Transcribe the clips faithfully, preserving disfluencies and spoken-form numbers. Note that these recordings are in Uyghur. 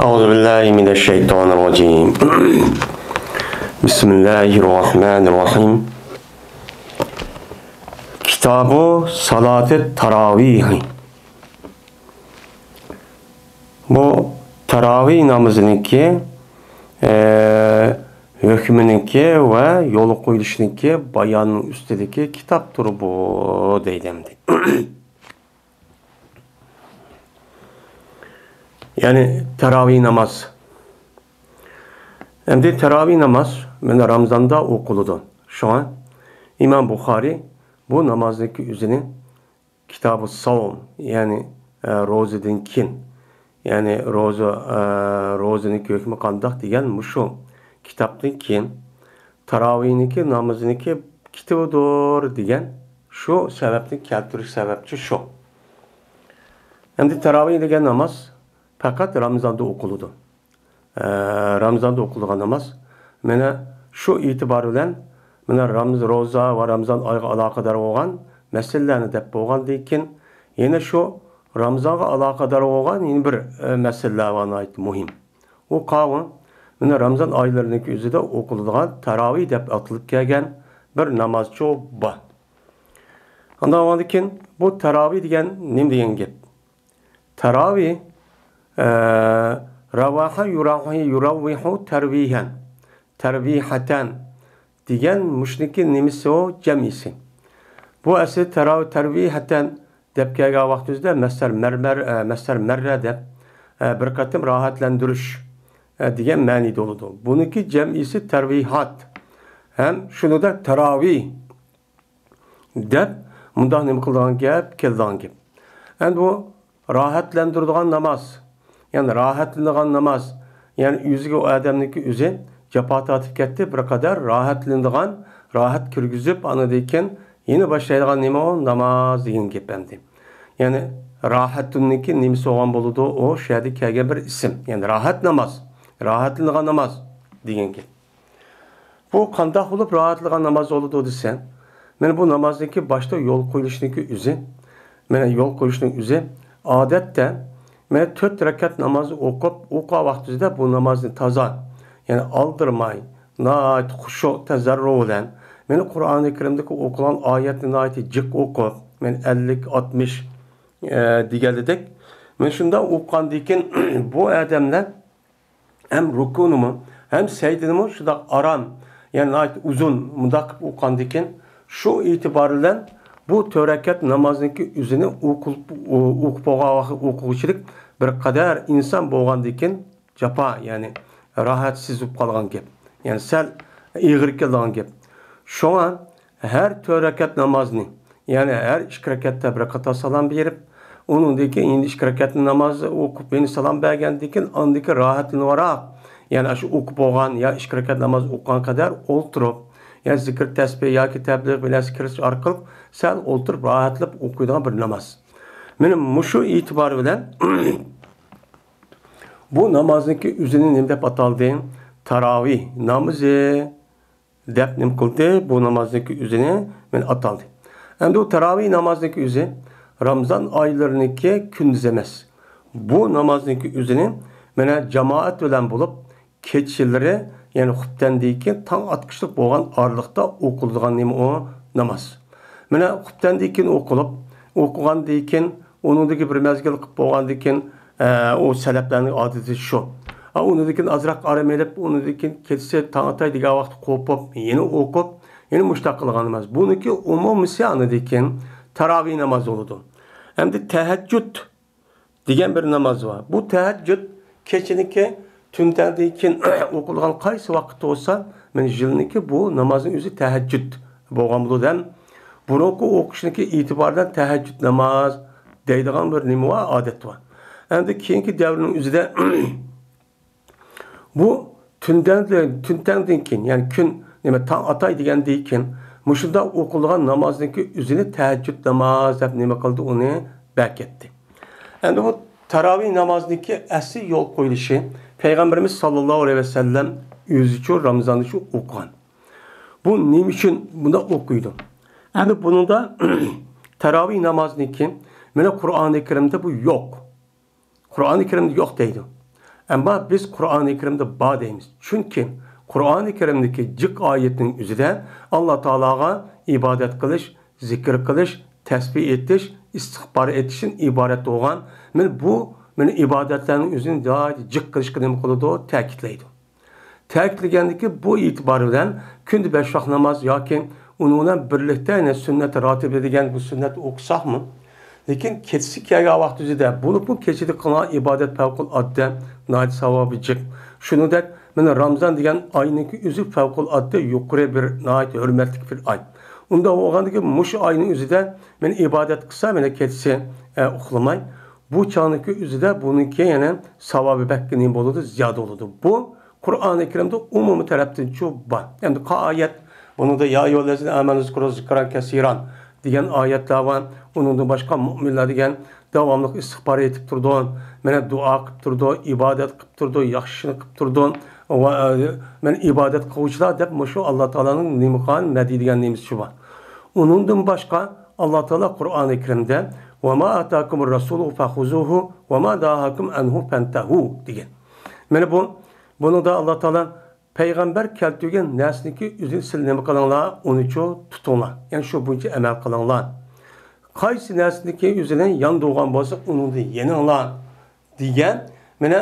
أعوذ بالله من الشيطان الرجيم. بسم الله الرحمن الرحيم. كتاب صلاة التراويح. بۇ تاراۋىھ نامىزىنىڭكى، ئە، ھۆكمىنىڭكى ۋە يولغا قويۇلۇشىنىڭكى بايانىنىڭ ئۈستىدىكى كىتابتۇر بۇ، دەيدۇ ئەمدى. يەنى تاراۋىھ ناماز. ئەمدى تاراۋىھ ناماز مانا رامزاندا ئوقۇلىدۇ. شۇڭا ئىمام بۇخارىي بۇ نامازنىڭكى ئۆزىنى كىتابۇ ساۋم، يەنى، ئە، روزىدىن كېيىن، يەنى روزا، ئە، روزىنىڭ ھۆكمى قانداق دېگەن مۇشۇ كىتابتىن كېيىن تاراۋىھنىڭكى نامىزىنىڭكى كېتىۋىدۇر دېگەن شۇ سەۋەبنى كەلتۈرۈش سەۋەبچى شۇ. ئەمدى تاراۋىھ دېگەن ناماز پەقەت رامىزاندا ئوقۇلىدۇ. ئە، رامىزاندا ئوقۇلىدىغان ناماز. مانا شۇ ئېتىبار بىلەن مانا رامز-، روزا ۋە رامىزان ئايىغا ئالاقىدار بولغان مەسىلىلەرنى دەپ بولغاندىن كېيىن، يەنە شۇ رامىزانغا ئالاقىدار بولغان يەنە بىر، ئە، مەسىلىلەر بار، ناھايىتى مۇھىم. ئۇ قاۋۇ، مانا رامىزان ئايلىرىنىڭكى ئۆزىدە ئوقۇلىدىغان تاراۋىھ دەپ ئاتىلىپ كەلگەن بىر نامازچۇ بار. ئاندىن كېيىن بۇ تاراۋىھ دېگەن نېمە دېگەن گەپ؟ تاراۋىھ، ئە، راۋاھا يۇراۋىھ-، يۇراۋۋىھۇ تەرۋىھەن، تەرۋىھەتەن دېگەن مۇشۇنىڭكى نېمىسى ئۇ؟ جەمئىسى. بۇ ئەسلى تاراۋىھ، تەرۋىھەتەن دەپ كەلگەن ۋاقتىمىزدا مەسدەر مەرمەر، ئە، مەسدەر مەررە دەپ، ئە، بىر قېتىم راھەتلەندۈرۈش، ئە، دېگەن مەنىدە بولىدۇ. بۇنىڭكى جەمئىسى تەرۋىھات ھەم شۇنىڭدەك تاراۋىھ دەپ مۇنداق نېمە قىلىدىغان گەپ، كېلىدىغان گەپ. ئەمدى بۇ راھەتلەندۈرىدىغان ناماز، يەنى راھەتلىنىدىغان ناماز، يەنى ئۆزىگە ئۇ ئادەمنىڭكى ئۆزى جاپا تارتىپ كەتتى، بىر قەدەر راھەتلىنىدىغان، راھەت كىرگۈزۈپ، ئاندىن كېيىن يەنە باشلايدىغان نېمە ئۇ؟ ناماز دېگەن گەپ ئەمدى. يەنى راھەتۇننىڭكى نېمىسى بولغان بولىدۇ؟ ئۇ شۇ يەردە كەلگەن بىر ئىسىم. يەنى راھەت ناماز، راھەتلىنىدىغان ناماز دېگەن گەپ. بۇ قانداق بولۇپ راھەتلىنىدىغان ناماز بولىدۇ دېسە، مانا بۇ نامازنىڭكى باشتا يول قويۇلۇشنىڭكى ئۆزى، مانا يول قويۇشنىڭ ئۆزى، ئادەتتە مانا تۆت رەكەت ناماز ئوقۇپ، ئوقۇغان ۋاقتىدا بۇ نامازنى تازا، يەنى ئالدىرىماي، ناھايىتى خۇشۇ، تەزەررۇ بىلەن، مانا قۇرئانى كەرىمدىكى ئوقۇلغان ئايەتنى ناھايىتى جىق ئوقۇپ، مانا ئەللىك، ئاتمىش، ئە، دېگەنلىدەك، مانا شۇنداق ئوقۇغاندىن كېيىن بۇ ئادەملەر ھەم رۇكۇنىمۇ، ھەم سەجدىنىمۇ شۇنداق ئاران، يەنى ناھايىتى ئۇزۇن مۇنداق قىلىپ ئوقۇغاندىكىن، شۇ ئېتىبار بىلەن بۇ تۆت رەكەت نامازنىڭكى ئۆزىنى ئوقۇپ، ئوقۇپ بولغان ۋاقىت ئوقۇغۇچىلىك بىر قەدەر ئىنسان بولغاندىكىن جاپا، يەنى راھەتسىز بولۇپ قالغان گەپ. يەنى سەل ئېغىر كېلىدىغان گەپ. شۇڭا ھەر تۆت رەكەت نامازنى، يەنى ھەر ئىككى رەكەتتە بىر قېتىم سالام بېرىپ، ئۇنىڭدىن كېيىن يەنە ئىككى رەكەت ناماز ئوقۇپ، يەنە سالام بەرگەندىن كېيىن، ئاندىن كېيىن راھەتلىنىۋاراق، يەنى ئاشۇ ئوقۇپ بولغان يا ئىككى رەكەت ناماز ئوقۇغان قەدەر ئولتۇرۇپ، يەنى زىكىر، تەسبىھ ياكى تەبلىغ بىر نەرسە كىرىش ئارقىلىق سەل ئولتۇرۇپ راھەتلىنىپ ئوقۇيدىغان بىر ناماز. مانا مۇشۇ ئېتىبار بىلەن بۇ نامازنىڭكى ئۆزىنى نېمە دەپ ئاتالدى؟ تاراۋىھ نامىزى دەپ نېمە قىلدى؟ بۇ نامازنىڭكى ئۆزىنى مانا ئاتالدى. ئەمدى بۇ تاراۋىھ نامازنىڭكى ئۆزى رامىزان ئايلىرىنىڭكى كۈندۈزى ئەمەس. بۇ نامازنىڭكى ئۆزىنى مانا جامائەت بىلەن بولۇپ، كېچىلىرى، يەنى خۇپتەندىن كېيىن تاڭ ئاتقۇچىلىق بولغان ئارىلىقتا ئوقۇلىدىغان نېمە ئۇ؟ ناماز. مانا خۇپتەندىن كېيىن ئوقۇلۇپ، ئوقۇغاندىن كېيىن، ئۇنىڭدىكى بىر مەزگىل قىلىپ بولغاندىن كېيىن، ئە، ئۇ سەلەپلەرنىڭ ئادىتى شۇ. ئا، ئۇنىڭدىن كېيىن ئازراق ئارام ئېلىپ، ئۇنىڭدىن كېيىن كېچىسى تاڭ ئاتاي دېگەن ۋاقىتتا قوپۇپ، يەنە ئوقۇپ، يەنە مۇشۇنداق قىلغان ناماز. بۇنىڭكى ئومۇمىسى ئاندىن كېيىن تاراۋىھ نامازى بولىدۇ. ئەمدى تەھەججۇد دېگەن بىر ناماز بار. بۇ تەھەججۇد كېچىنىڭكى تۈنتەڭدىن كېيىن ئوقۇلغان قايسى ۋاقىتتا بولسا، مانا يىلنىڭكى بۇ نامازنىڭ ئۆزى تەھەججۇد بولغان بولىدۇ ھەم بۇرۇنقى ئوقۇشنىڭكى ئېتىبارى بىلەن تەھەججۇد ناماز دەيدىغان بىر نېمە بار، ئادەت بار. ئەمدى كېيىنكى دەۋرنىڭ ئۆزىدە بۇ تۈنتەڭدىن، تۈنتەڭدىن كېيىن، يەنى كۈن، نېمە، تاڭ ئاتاي دېگەندىن كېيىن مۇشۇنداق ئوقۇلىدىغان نامازنىڭكى ئۆزىنى تەھەججۇد ناماز دەپ نېمە قىلدى، ئۇنى بەكەتتى. ئەمدى بۇ تاراۋىھ نامازنىڭكى ئەسلى يول قويۇلۇشى پەيغەمبىرىمىز ساللاللاھۇ ئەلەيھى ۋەسەللەم ئۆزىچۇ رامىزاندا شۇ ئوقۇغان. بۇ نېمە ئۈچۈن بۇنداق ئوقۇيدۇ؟ ئەمدى بۇنىڭدا تاراۋىھ نامازنىڭكى مانا قۇرئانى كەرىمدە بۇ يوق. قۇرئانى كەرىمدە يوق دەيدۇ. ئەمما بىز قۇرئانى كەرىمدە بار دەيمىز. چۈنكى قۇرئانى كەرىمدىكى جىق ئايەتنىڭ ئۆزىدە ئاللا تائالاغا ئىبادەت قىلىش، زىكىر قىلىش، تەسبىھ ئېيتىش، ئىستىغپار ئېيتىشتىن ئىبارەت بولغان، مانا بۇ، مانا ئىبادەتلەرنىڭ ئۆزىنى ناھايىتى جىق قىلىشقا نېمە قىلىدۇ؟ تەكىتلەيدۇ. تەكىتلىگەندىكى بۇ ئېتىبار بىلەن كۈندە بەش ۋاق ناماز ياكى ئۇنىڭ بىلەن بىرلىكتە يەنە سۈننەت راتىبە دېگەن بۇ سۈننەتنى ئوقۇساقمۇ، لېكىن كېچىسى كەلگەن ۋاقتى ئۆزىدە، بولۇپمۇ كېچىدە قىلغان ئىبادەت پەۋقۇلئاددە ناھايىتى ساۋابى جىق. شۇنىڭدەك مانا رامزان دېگەن ئاينىڭكى ئۆزى پەۋقۇلئاددە يۇقىرى بىر، ناھايىتى ھۆرمەتلىك بىر ئاي. ئۇنداق بولغاندىكىن مۇشۇ ئاينىڭ ئۆزىدە مانا ئىبادەت قىلسا، مانا كېچىسى، ئە، ئۇخلىماي، بۇ چاغنىڭكى ئۆزىدە بۇنىڭكى يەنە ساۋابى بەك نېمە بولىدۇ؟ زىيادە بولىدۇ. بۇ قۇرئانى كەرىمدە ئومۇمىي تەرەپتىنچۇ بار. ئەمدى قا ئايەت، بۇنىڭدا يا ئەييۇھەللەزىنە ئامەنۇ ئۇزكۇرۇ زىكران كەسىران دېگەن ئايەتلەر بار. ئۇنىڭدىن باشقا مۇئمىنلار دېگەن داۋاملىق ئىستىغپار ئېيتىپ تۇرىدۇ، مانا دۇئا قىلىپ تۇرىدۇ، ئىبادەت قىلىپ تۇرىدۇ، ياخشى ئىشنى قىلىپ تۇرىدۇ. ۋە، ئە، مانا ئىبادەت قىلغۇچىلار دەپ مۇشۇ ئاللا تائالانىڭ نېمە قىلغان مەدھىي دېگەن نېمىسى شۇ بار. ئۇنىڭدىن باشقا ئاللا تائالا قۇرئانى كەرىمدە ۋە ما ئاتاكۇمۇر رەسۇلۇ فەخۇزۇھۇ ۋە ما نەھاكۇم ئەنھۇ فەنتەھۇ دېگەن. مانا بۇ، بۇنىڭدا ئاللا تائالا پەيغەمبەر كەلتۈرگەن نەرسىنىڭكى ئۆزىنى سىلەر نېمە قىلىڭلار، ئۇنىچۇ تۇتۇڭلار. يەنى شۇ بويىچە ئەمەل قىلىڭلار. قايسى نەرسىنىڭكى ئۆزىنى ياندۇرغان بولسا، ئۇنىڭدىن يېنىڭلار دېگەن، مانا،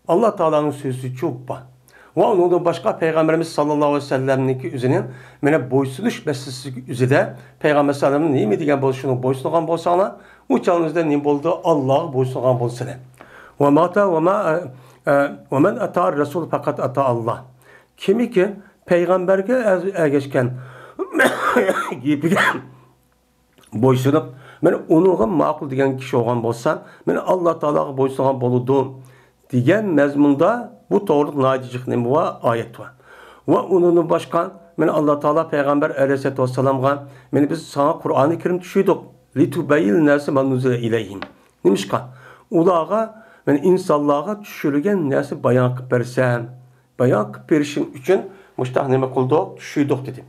ئاللا تائالانىڭ سۆزىچۇ بار. ۋە ئۇنىڭدىن باشقا پەيغەمبىرىمىز ساللاللاھۇ ئەلەيھى ۋەسەللەمنىڭكى ئۆزىنىڭ، مانا، بويسۇنۇش مەسىلىسىدىكى ئۆزىدە پەيغەمبەر ساللاللاھۇ ئەلەيھى ۋەسەللەم نېمە دېگەن بولسا، شۇنىڭغا بويسۇنغان بولساڭلار، ئۇ چاغنىڭىزدا نېمە بولىدۇ؟ ئاللاغا بويسۇنغان بولىسىلەر. ۋە ماتا ۋە ما، ئە، ئە، ۋە مەن ئاتائار رەسۇل پەقەت ئاتائاللا. كىمكى پەيغەمبەرگە ئەز-، ئەگەشكەن گېپىگە بويسۇنۇپ، مانا ئۇنىڭغا ماقۇل دېگەن كىشى بولغان بولسا، مانا ئاللا تائالاغا بويسۇنغان بولىدۇ دېگەن مەزمۇندا بۇ توغرىلىق ناھايىتى جىق نېمە بار؟ ئايەت بار. ۋە ئۇنىڭدىن باشقا، مانا ئاللا تائالا پەيغەمبەر ئەلەيھىسسالاتۇ ۋەسسالامغا، مانا بىز ساڭا قۇرئانى كەرىم چۈشۈردۇق. لىتۇبەييىنە لىنناسى ما نۇززىلە ئىلەيھىم. نېمىشقا؟ ئۇلارغا، مانا ئىنسانلارغا چۈشۈرۈلگەن نەرسە بايان قىلىپ بەرسەم، بايان قىلىپ بېرىشىم ئۈچۈن مۇشۇنداق نېمە قىلدۇق؟ چۈشۈردۇق دېدى.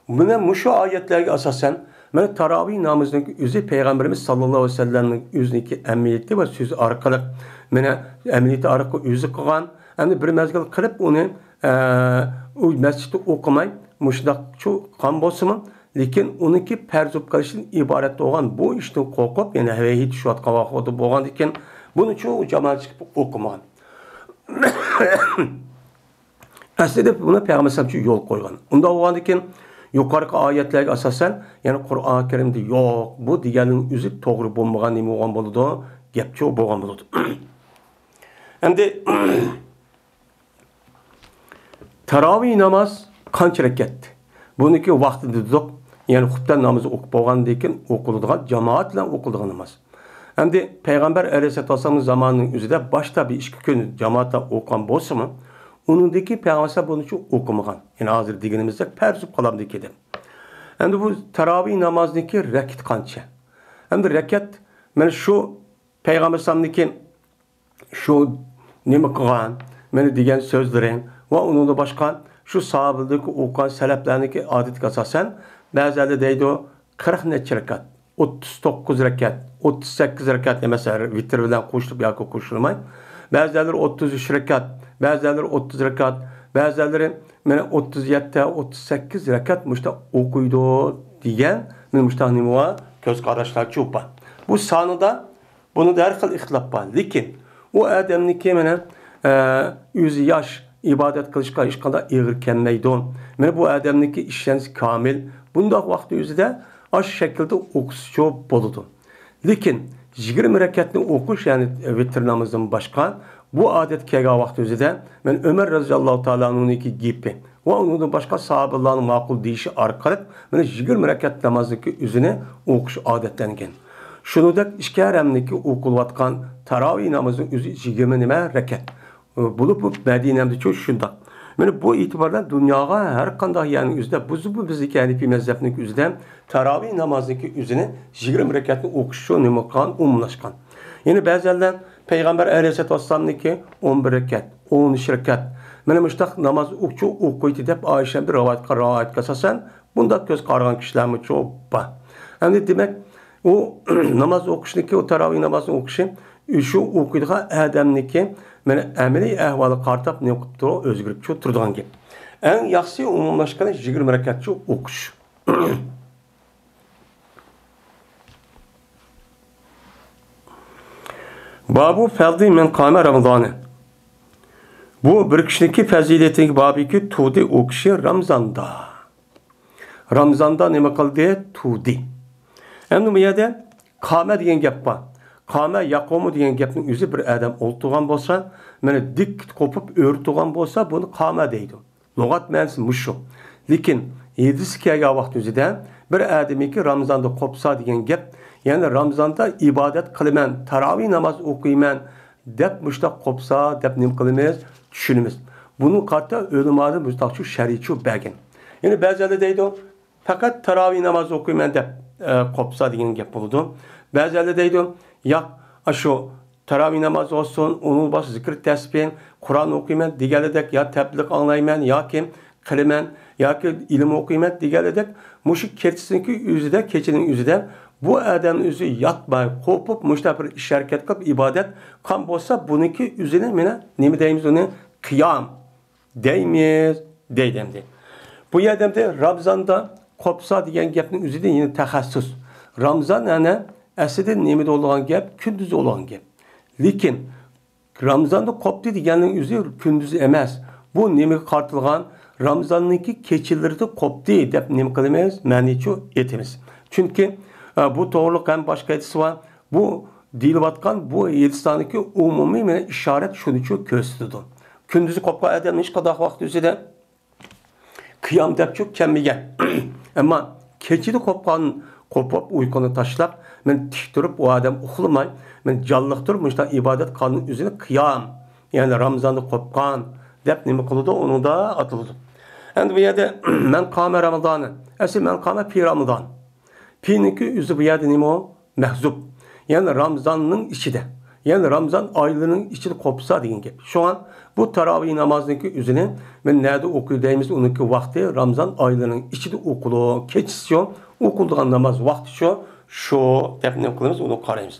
مانا مۇشۇ ئايەتلەرگە ئاساسەن، مانا تاراۋىھ نامىزىنىڭ ئۆزى پەيغەمبىرىمىز ساللاللاھۇ ئەلەيھى ۋەسەللەمنىڭ ئۆزىنىڭكى ئەمەلىيىتى ۋە سۆزى ئارقىلىق، مانا ئەمەلىيىتى ئارقىلىق ئۆزى قىلغان، ئەمدى بىر مەزگىل قىلىپ ئۇنى، ئە، ئۇ مەسچىتتە ئوقۇماي، مۇشۇنداق شۇ قىلغان بولسىمۇ، لېكىن ئۇنىڭكى پەرز بولۇپ قېلىشتىن ئىبارەت بولغان بۇ ئىشتىن قورقۇپ، يەنى ۋەھىي چۈشۈۋاتقان ۋاقىت بولغاندىكىن، بۇنىچۇ جامائەت چىقىپ ئوقۇمىغان. ئەسلىدە بۇنى پەيغەمبەر ئەلەيھىسسالام ئۈچۈن يول قويغان. ئۇنداق بولغاندىكىن، يۇقىرىقى ئايەتلەرگە ئاساسەن، يەنى قۇرئان كەرىمدە يوق، بۇ دېگەننىڭ ئۆزى توغرا بولمىغان نېمە بولغان بولىدۇ؟ گەپچۇ بولغان بولىدۇ. ئەمدى تاراۋىھ ناماز قانچە رەكەت؟ بۇنىڭكى ۋاقتى دېدۇق، يەنى خۇپتەن نامىزى ئوقۇپ بولغاندىن كېيىن ئوقۇلىدىغان، جامائەت بىلەن ئوقۇلىدىغان ناماز. ئەمدى پەيغەمبەر ئەلەيھىسسالاتۇ ۋەسسالامنىڭ زامانىنىڭ ئۆزىدە باشتا بىر ئىككى كۈن جامائەت بىلەن ئوقۇغان بولسىمۇ، ئۇنىڭدىن كېيىن پەيغەمبەر ئەلەيھىسسالام بۇنىڭ ئۈچۈن ئوقۇمىغان. يەنى ھازىر دېگىنىمىزدەك پەرز بولۇپ قالامدىكى دەپ. ئەمدى بۇ تاراۋىھ نامازنىڭكى رەكىتى قانچە؟ ئەمدى رەكەت، مانا شۇ پەيغەمبەر ئەلەيھىسسالامنىڭكى شۇ نېمە قىلغان، مانا دېگەن سۆزلىرى ۋە ئۇنىڭدىن باشقا شۇ ساھابىلەردىكى ئوقۇغان سەلەپلەرنىڭكى ئادىتىگە ئاساسەن، بەزىلەر دەيدۇ، قىرىق نەچچە رەكەت، ئوتتۇز توققۇز رەكەت، ئوتتۇز سەككىز رەكەت، مەسىلەن، ۋىتىر بىلەن قوشۇلۇپ ياكى قوشۇلماي. بەزىلەر ئوتتۇز ئۈچ رەكەت، بەزىلەر ئوتتۇز رەكەت، بەزىلەر مانا ئوتتۇز يەتتە، ئوتتۇز سەككىز رەكەت مۇشۇنداق ئوقۇيدۇ دېگەن، مانا مۇشۇنداق نېمە بار؟ كۆز قاراشلار چوپ بار. بۇ سانىدا بۇنىڭدا ھەر خىل ئىختىلاپ بار. لېكىن ئۇ ئادەمنىڭكى مانا، ئە، ئۆزى ياش، ئىبادەت قىلىشقا ھېچقانداق ئېغىر كەلمەيدۇ. مانا بۇ ئادەمنىڭكى ئىشەنچى كامىل. بۇنداق ۋاقىت ئۆزىدە ئاشۇ شەكىلدە ئوقۇسىچۇ بولىدۇ. لېكىن يىگىرمە رەكەتنى ئوقۇش، يەنى ۋىتىر نامىزىدىن باشقا، بۇ ئادەتكە كەلگەن ۋاقىت ئۆزىدە، مانا ئۆمەر رەزىياللاھۇ تائالا ئەنھۇنىڭكى گېپى ۋە ئۇنىڭدىن باشقا ساھابىلارنىڭ ماقۇل دېيىشى ئارقىلىق، مانا يىگىرمە رەكەت نامازنىڭكى ئۆزىنى ئوقۇش ئادەتلەنگەن. شۇنىڭدەك ئىككى ھەرەمنىڭكى ئوقۇلۇۋاتقان تاراۋىھ نامىزىنىڭ ئۆزى يىگىرمە نېمە رەكەت. بولۇپ، بۇ مەدىنەمدىچۇ شۇنداق. مانا بۇ ئېتىبار بىلەن دۇنياغا ھەر قانداق يەرنىڭ ئۆزىدە، بۇ، بۇ بىزنىڭكى ھەنىفىي مەزھەپنىڭكى ئۆزىدە تاراۋىھ نامازنىڭكى ئۆزىنى يىگىرمە رەكەتنى ئوقۇشچۇ نېمە قىلغان، ئومۇملاشقان. يەنە بەزىلەر پەيغەمبەر ئەلەيھىسسالاتۇ ۋەسسالامنىڭكى ئون بىر رەكەت، ئون ئۈچ رەكەت، مانا مۇشۇنداق ناماز ئوقۇيتتى دەپ ئائىشەمدىن رىۋايەت قىلغان رىۋايەتكە ئاساسەن، بۇنداق كۆز قارىغان كىشىلەرمۇچۇ بار. ئەمدى دېمەك، ئۇ ناماز ئوقۇشنىكى، ئۇ تاراۋىھ نامازنى ئوقۇشى شۇ ئوقۇيدىغان ئادەمنىڭكى مانا ئەمەلىي ئەھۋالىغا قارىتاپ نېمە قىلىپ تۇرۇپ ئۆزگىرىپ چۇ تۇرىدىغان گەپ. ئەڭ ياخشىسى ئومۇملاشقىنى يىگىرمە رەكەتچە ئوقۇش. بابۇ فەزلى مەن قامە رامىزانى. بۇ بىر كىشىنىڭكى پەزىلىتىنىڭ بابىكى تۇردى ئۇ كىشى رامىزاندا. رامىزاندا نېمە قىلدى؟ تۇردى. ئەمدى بۇ يەردە قامە دېگەن گەپ بار. قامە يەقۇمۇ دېگەن گەپنىڭ ئۆزى بىر ئادەم ئولتۇرغان بولسا، مانا دىك قوپۇپ ئۆرە تۇرغان بولسا، بۇنى قامە دەيدۇ. لۇغەت مەنىسى مۇشۇ. لېكىن ھەدىس كەلگەن ۋاقىت ئۆزىدە بىر ئادەمنىڭكى رامىزاندا قوپسا دېگەن گەپ، يەنى رامىزاندا ئىبادەت قىلىمەن، تاراۋىھ ناماز ئوقۇيمەن دەپ مۇشۇنداق قوپسا دەپ نېمە قىلىمىز؟ چۈشىنىمىز. بۇنىڭغا قارىتا ئۆلىمالار مۇشۇنداقچۇ شەرھچۇ بەرگەن. يەنى بەزىلەر دەيدۇ، پەقەت تاراۋىھ ناماز ئوقۇيمەن دەپ، ئە، قوپسا دېگەن گەپ بولىدۇ. بەزىلەر دەيدۇ، ياق، ئاشۇ تاراۋىھ ناماز بولسۇن، ئۇنىڭ باشقا زىكىر تەسبىھ، قۇرئان ئوقۇيمەن دېگەنلىدەك، يا تەبلىغ ئاڭلايمەن ياكى قىلىمەن ياكى ئىلىم ئوقۇيمەن دېگەنلىدەك، مۇشۇ كېچىسىنىڭكى ئۆزىدە، كېچىنىڭ ئۆزىدە بۇ ئادەمنىڭ ئۆزى ياتماي، قوپۇپ، مۇشۇنداق بىر ئىش ھەرىكەت قىلىپ ئىبادەت قىلغان بولسا، بۇنىڭكى ئۆزىنى مانا نېمە دەيمىز ئۇنى؟ قىيام دەيمىز، دەيدۇ ئەمدى. بۇ يەردە ئەمدى رامزاندا قوپسا دېگەن گەپنىڭ ئۆزىدە يەنە تەخەسسۇس. رامزان ئەنە ئەسلىدە نېمىدە بولىدىغان گەپ؟ كۈندۈزى بولىدىغان گەپ. لېكىن رامزاندا قوپتى دېگەننىڭ ئۆزى كۈندۈزى ئەمەس. بۇ نېمىگە قارىتىلغان؟ رامزاننىڭكى كېچىلىرىدە قوپتى دەپ نېمە قىلىمىز؟ مەنىچۇ ئېيتىمىز. چۈنكى، ئە، بۇ توغرىلىق ھەم باشقا ھەدىس بار. بۇ دېيىلىۋاتقان بۇ ھەدىسلەرنىڭكى ئومۇمىي مانا ئىشارەت شۇنىچۇ كۆرسىتىدۇ. كۈندۈزى قوپقان ئادەمنىڭ ھېچقانداق ۋاقىت ئۆزىدە قىيام دەپچۇ كەلمىگەن. ئەمما كېچىدە قوپقان، قوپۇپ ئۇيقۇنى تاشلاپ، مەن تىك تۇرۇپ ئۇ ئادەم ئۇخلىماي، مەن جانلىق تۇرۇپ مۇشۇنداق ئىبادەت قىلغاننىڭ ئۆزىنى قىيام، يەنى رامزاندا قوپقان دەپ نېمە قىلىدۇ، ئۇنىڭدا ئاتىلىدۇ. ئەمدى بۇ يەردە مەن قامە رامىزانى، ئەسلى مەن قامە پى رامىزان. پىنىڭكى ئۆزى بۇ يەردە نېمە ئۇ؟ مەھزۇپ. يەنى رامزاننىڭ ئىچىدە، يەنى رامزان ئايلىرىنىڭ ئىچىدە قوپسا دېگەن گەپ. شۇڭا بۇ تاراۋىھ نامازنىڭكى ئۆزىنى مەن نەدە ئوقۇي دەيمىز، ئۇنىڭكى ۋاقتى رامزان ئايلىرىنىڭ ئىچىدە ئوقۇلۇ، كېچىسىچۇ ئوقۇلىدىغان ناماز ۋاقتىچۇ شۇ دەپ نېمە قىلىمىز، ئۇنى قارايمىز.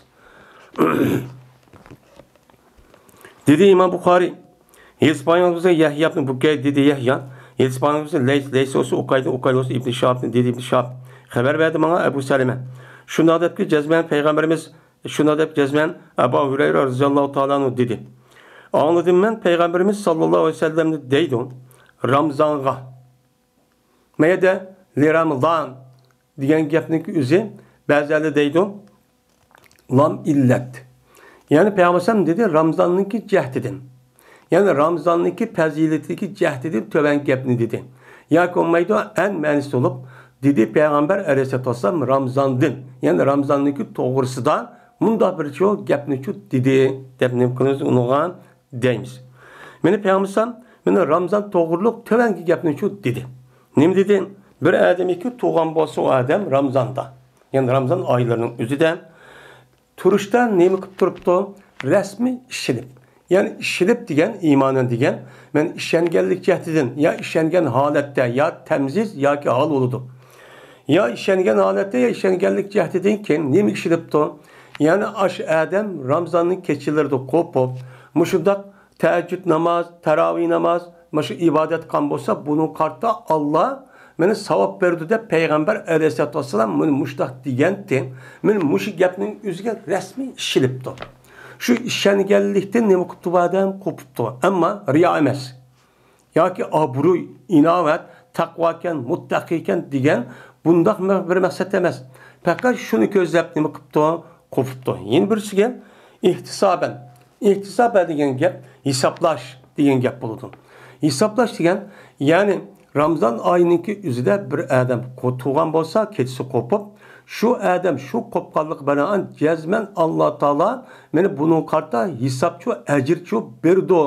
دېدى ئىمام بۇخارىي، ھېدىس بايان بولسا يەھيا ئىبنى بۇكەير دېدى يەھيا، ھېدىس بايان بولسا لەيس، لەيس بولسا ئۇقايدىن، ئۇقايدىن بولسا ئىبنى شىھابتىن دېدى ئىبنى شىھاب. خەۋەر بەردى ماڭا ئەبۇ سەلىمە. شۇنداق دەپكى جەزمەن پەيغەمبىرىمىز، شۇنداق دەپ جەزمەن ئەبۇ ھۇرەيرە رەزىياللاھۇ تائالا ئەنھۇ دېدى. ئاڭلىدىم مەن پەيغەمبىرىمىز ساللاللاھۇ ئەلەيھى ۋەسەللەمنى دەيدۇ، رامزانغا. مەيەدە لىرامزان دېگەن گەپنىڭ ئۆزى بەزىلەر دەيدۇ، لام ئىللەت. يەنى پەيغەمبەر دېدى، رامزاننىڭكى جەھىتىدىن. يەنى رامزاننىڭكى پەزىلىتىدىكى جەھىتىدىن تۆۋەن گەپنى دېدى. ياكى بولمايدۇ، ئەن مەنىسى بولۇپ، دېدى پەيغەمبەر ئەلەيھىسسالاتۇ ۋەسسالام رامزاندىن، يەنى رامزاننىڭكى توغرىسىدا مۇنداق بىر چۇ گەپنىچۇ دېدى، دەپ نېمە قىلىمىز ئۇنىڭغا؟ دەيمىز. مېنى پەيغەمبەر مېنى رامزان توغرۇلۇق تۆۋەنكى گەپنىچۇ دېدى. نېمە دېدى؟ بىر ئادەمكى تۇغان بولسا ئۇ ئادەم رامزاندا، يەنى رامزان ئايلىرىنىڭ ئۆزىدە تۇرۇشتا نېمە قىلىپ تۇرۇپتۇ؟ رەسمىي ئىشىنىپ. يەنى ئىشىنىپ دېگەن، ئىمانەن دېگەن، مەن ئىشەنگەنلىك جەھىتىدىن يا ئىشەنگەن ھالەتتە يا تەمسىز ياكى ھال بولىدۇ. يا ئىشەنگەن ھالەتتە يا ئىشەنگەنلىك جەھىتىدىن كېيىن نېمە ئىشىنىپتۇ؟ يەنى ئاشۇ ئادەم رامزاننىڭ كېچىلىرىدە قوپۇپ، مۇشۇنداق تەھەججۇد ناماز، تاراۋىھ ناماز، مۇشۇ ئىبادەت قىلغان بولسا، بۇنىڭغا قارىتا ئاللا مېنى ساۋاب بېرىدۇ دەپ پەيغەمبەر ئەلەيھىسسالاتۇ ۋەسسالام مېنى مۇشۇنداق دېگەنتى. مېنى مۇشۇ گەپنىڭ ئۆزىگە رەسمىي ئىشىنىپتۇ. شۇ ئىشەنگەنلىكتىن نېمە قىپتۇ بۇ ئادەم؟ قوپۇپتۇ. ئەمما رىيا ئەمەس. ياكى ئابرۇي، ئىناۋەت، تەقۋاكەن، مۇتتەقىيكەن دېگەن بۇنداق بىر مەقسەت ئەمەس. پەقەت شۇنى كۆزلەپ نېمە قىپتۇ؟ قوپۇپتۇ. يەنە بىرسىگە ئېھتىسابەن. ئېھتىسابەن دېگەن گەپ ھېسابلاش دېگەن گەپ بولىدۇ. ھېسابلاش دېگەن، يەنى رامزان ئايىنىڭكى ئۆزىدە بىر ئادەم قو-، تۇغان بولسا، كېچىسى قوپۇپ، شۇ ئادەم شۇ قوپقانلىقى بىلەن جەزمەن ئاللا تائالا مېنى بۇنىڭغا قارىتا ھېسابچۇ، ئەجىرچۇ بېرىدۇ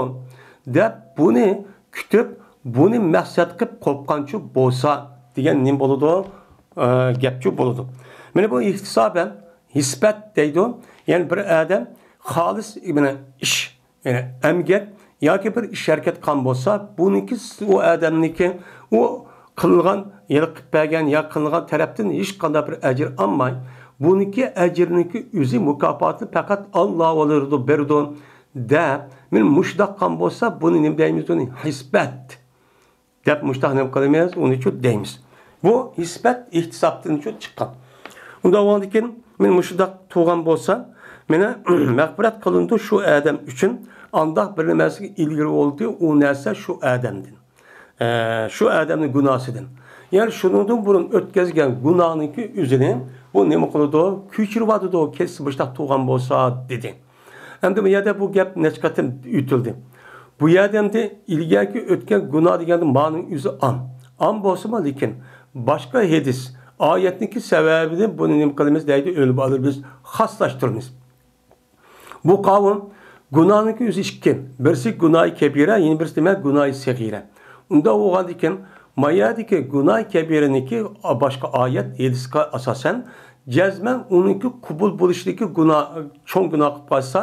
دەپ بۇنى كۈتۈپ، بۇنى مەقسەت قىلىپ قوپقانچۇ بولسا دېگەن نېمە بولىدۇ؟ ئە، گەپچۇ بولىدۇ. مانا بۇ ئېھتىسابەن، ھېسبەت دەيدۇ. يەنى بىر ئادەم خالىس، مانا، ئىش، يەنى ئەمگەك ياكى بىر ئىش ھەرىكەت قىلغان بولسا، بۇنىڭكى ئۇ ئادەمنىڭكى ئۇ قىلغان، يەنى قىلىپ بەرگەن يا قىلغان تەرەپتىن ھېچقانداق بىر ئەجىر ئالماي، بۇنىڭكى ئەجرىنىڭكى ئۆزى، مۇكاپاتىنى پەقەت ئاللا بېرىدۇ، بېرىدۇ دەپ، مانا مۇشۇنداق قىلغان بولسا، بۇنى نېمە دەيمىز؟ بۇنى ھېسبەت دەپ مۇشۇنداق نېمە قىلىمىز؟ ئۇنىچۇ دەيمىز. بۇ ھېسبەت ئېھتىسابتىنچۇ چىققان. ئۇنداق بولغاندىكىن، مانا مۇشۇنداق تۇرغان بولسا، مانا مەغپىرەت قىلىنىدۇ شۇ ئادەم ئۈچۈن. ئانداق بىر نەرسىگە ئىلگىرى بولدى، ئۇ نەرسە شۇ ئادەمدىن. ئە، شۇ ئادەمنىڭ گۇناھىسىدىن. يەنى شۇنىڭدىن بۇرۇن ئۆتكۈزگەن گۇناھنىڭكى ئۆزىنى بۇ نېمە قىلىدۇ؟ كۆچۈرۈۋاتىدۇ، كەچسە مۇشۇنداق تۇرغان بولسا، دېدى. ئەمدى بۇ يەردە بۇ گەپ نەچچە قېتىم ئۆتۈلدى. بۇ يەردە ئەمدى ئىلگەركى ئۆتكەن گۇناھ دېگەندە مانىڭ ئۆزى ئام. ئام بولسىمۇ، لېكىن باشقا ھەدىس، ئايەتنىڭكى سەۋەبىدىن بۇنى نېمە قىلىمىز دەيدۇ، ئۆلۈپ ئالىمىز، خاسلاشتۇرىمىز. بۇ قاۋۇم گۇناھنىڭكى ئۆزى ئىككى. بىرسى گۇناھى كەبىرە، يەنە بىرسى نېمە؟ گۇناھى سەغىرە. ئۇنداق بولغاندىكىن، ما يەردىكى گۇناھى كەبىرىنىڭكى باشقا ئايەت، ھەدىسكە ئاساسەن، جەزمەن ئۇنىڭكى قوبۇل بولۇشىدىكى گۇناھ، چوڭ گۇناھ قىلىپ قالسا،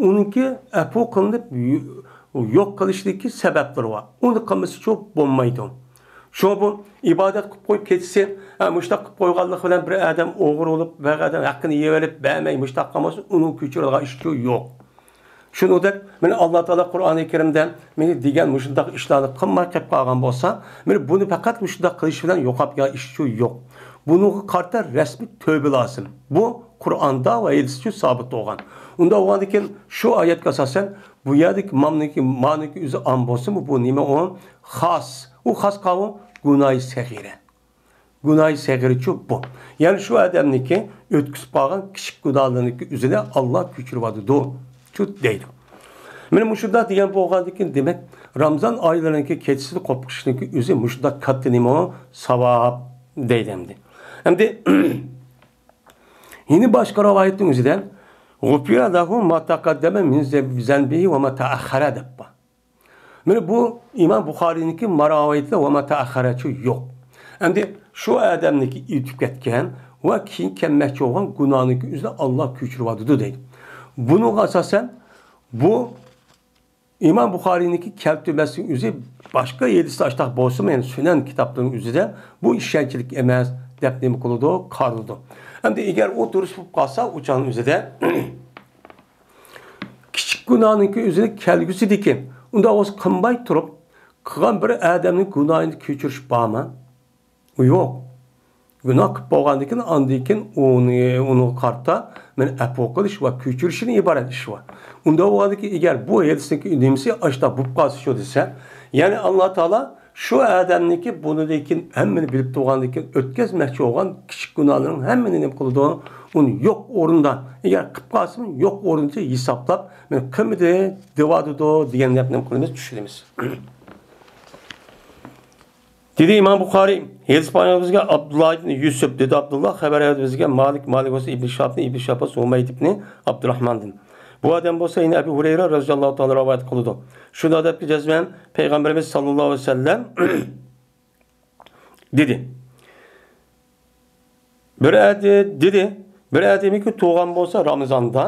ئۇنىڭكى ئەپۇ قىلىنىپ يو-، يوق قىلىشىدىكى سەۋەبلىرى بار. ئۇنى قىلمىسىچۇ بولمايدۇ. شۇڭا بۇ ئىبادەت قىلىپ قويۇپ كېتىشى، ھە، مۇشۇنداق قىلىپ قويغانلىقى بىلەن بىر ئادەم ئوغرى بولۇپ، بىر ئادەم ھەققىنى يېۋېلىپ بەرمەي، مۇشۇنداق قىلمىسا، ئۇنىڭ كۆچۈرىدىغان ئىشى يوق. شۇنىڭدەك، مانا ئاللا تائالا قۇرئانى كەرىمدە مانا دېگەن مۇشۇنداق ئىشلارنى قىلماي قېلىپ قالغان بولسا، مانا بۇنى پەقەت مۇشۇنداق قىلىش بىلەن يوقاپ كەلگەن ئىشى يوق. بۇنىڭغا قارىتا رەسمىي تۆبە لازىم. بۇ قۇرئاندا ۋە ھەدىستە سابىت بولغان. ئۇنداق بولغاندىكىن، شۇ ئايەتكە ئاساسەن، بۇ يەردىكى مامنىڭكى، مانىڭكى ئۆزى ئام بولسىمۇ، بۇ نېمە ئۇ؟ خاس. ئۇ خاس قاۋۇم گۇناھى سەغىرە. گۇناھى سەغىرىچۇ بۇ. يەنى شۇ ئادەمنىڭكى ئۆتكۈزۈپ قالغان كىچىك گۇناھلىرىنىڭكى ئۆزىنى ئاللا كۆچۈرۈۋاتىدۇ، چۇ دەيدۇ. مانا مۇشۇنداق دېگەن بولغاندىكىن، دېمەك، رامزان ئايلىرىنىڭكى كېچىسىنى قوپۇشنىڭكى ئۆزى مۇشۇنداق كاتتا نېمە ئۇ؟ ساۋاب دەيدۇ ئەمدى. ئەمدى يەنە باشقا رىۋايەتنىڭ ئۆزىدە، غۇفىرە لەھۇ ما تەقەددەمە مىن زەنبىھى ۋە ما تەئەخخەرە دەپ بار. مانا بۇ ئىمام بۇخارىينىڭكى ماراۋايىتىدە ۋە ما تەئەخخەرەچۇ يوق. ئەمدى شۇ ئادەمنىڭكى ئۆتۈپ كەتكەن ۋە كېيىن كەلمەكچى بولغان گۇناھنىڭكى ئۆزىنى ئاللا كۆچۈرۈۋاتىدۇ دەيدۇ. بۇنىڭغا ئاساسەن، بۇ ئىمام بۇخارىينىڭكى كەلتۈرمەسلىكنىڭ ئۆزى باشقا ھەدىستە ئاشتاق بولسىمۇ، يەنى سۈنەن كىتابلىرىنىڭ ئۆزىدە بۇ ئىشەنچلىك ئەمەس دەپ نېمە قىلىدۇ؟ قارىلىدۇ. ئەمدى ئەگەر ئۇ دۇرۇس بولۇپ قالسا، ئۇ چاغنىڭ ئۆزىدە كىچىك گۇناھنىڭكى ئۆزىنى كەلگۈسىدىكى، ئۇنداق بولسا قىلماي تۇرۇپ، قىلغان بىر ئادەمنىڭ گۇناھىنى كۆچۈرۈش بارمۇ؟ ئۇ يوق. گۇناھ قىلىپ بولغاندىن كېيىن، ئاندىن كېيىن ئۇنى، ئۇنىڭغا قارىتا مانا ئەپۇ قىلىش ۋە كۆچۈرۈشتىن ئىبارەت ئىش بار. ئۇنداق بولغاندىن كېيىن، ئەگەر بۇ ھەدىسنىڭكى نېمىسى ئاشتا بولۇپ قالسا شۇ دېسە، يەنى ئاللا تائالا شۇ ئادەمنىڭكى بۇنىڭدىن كېيىن ھەممىنى بىلىپ تۇرغاندىن كېيىن ئۆتكۈزمەكچى بولغان كىچىك گۇناھلىرىنىڭ ھەممىنى نېمە قىلىدۇ؟ ئۇنى يوق ئورنىدا، ئەگەر قىلىپ قالسىمۇ يوق ئورنىچە ھېسابلاپ، مانا قىلمىدى دەۋاتىدۇ دېگەن گەپنى نېمە قىلىمىز؟ چۈشىنىمىز. دېدى ئىمام بۇخارىي، ھەدىس بايان بىزگە ئابدۇللا ئىبنى يۈسۈپ، دېدى ئابدۇللا، خەۋەر بەردى بىزگە مالىك، مالىك بولسا ئىبنى شىھابتىن، ئىبنى شىھاب بولسا ھۇمەيد ئىبنى ئابدۇراھماندىن. بۇ ئادەم بولسا يەنە ئەبۇ ھۇرەيرە رەزىياللاھۇ تائالا رىۋايەت قىلىدۇ. شۇنداق دەپتۇ جەزمەن پەيغەمبىرىمىز ساللاللاھۇ ئەلەيھى ۋەسەللەم دېدى. بىر ئەتى دېدى، بىر ئادەمكى تۇغان بولسا رامىزاندا،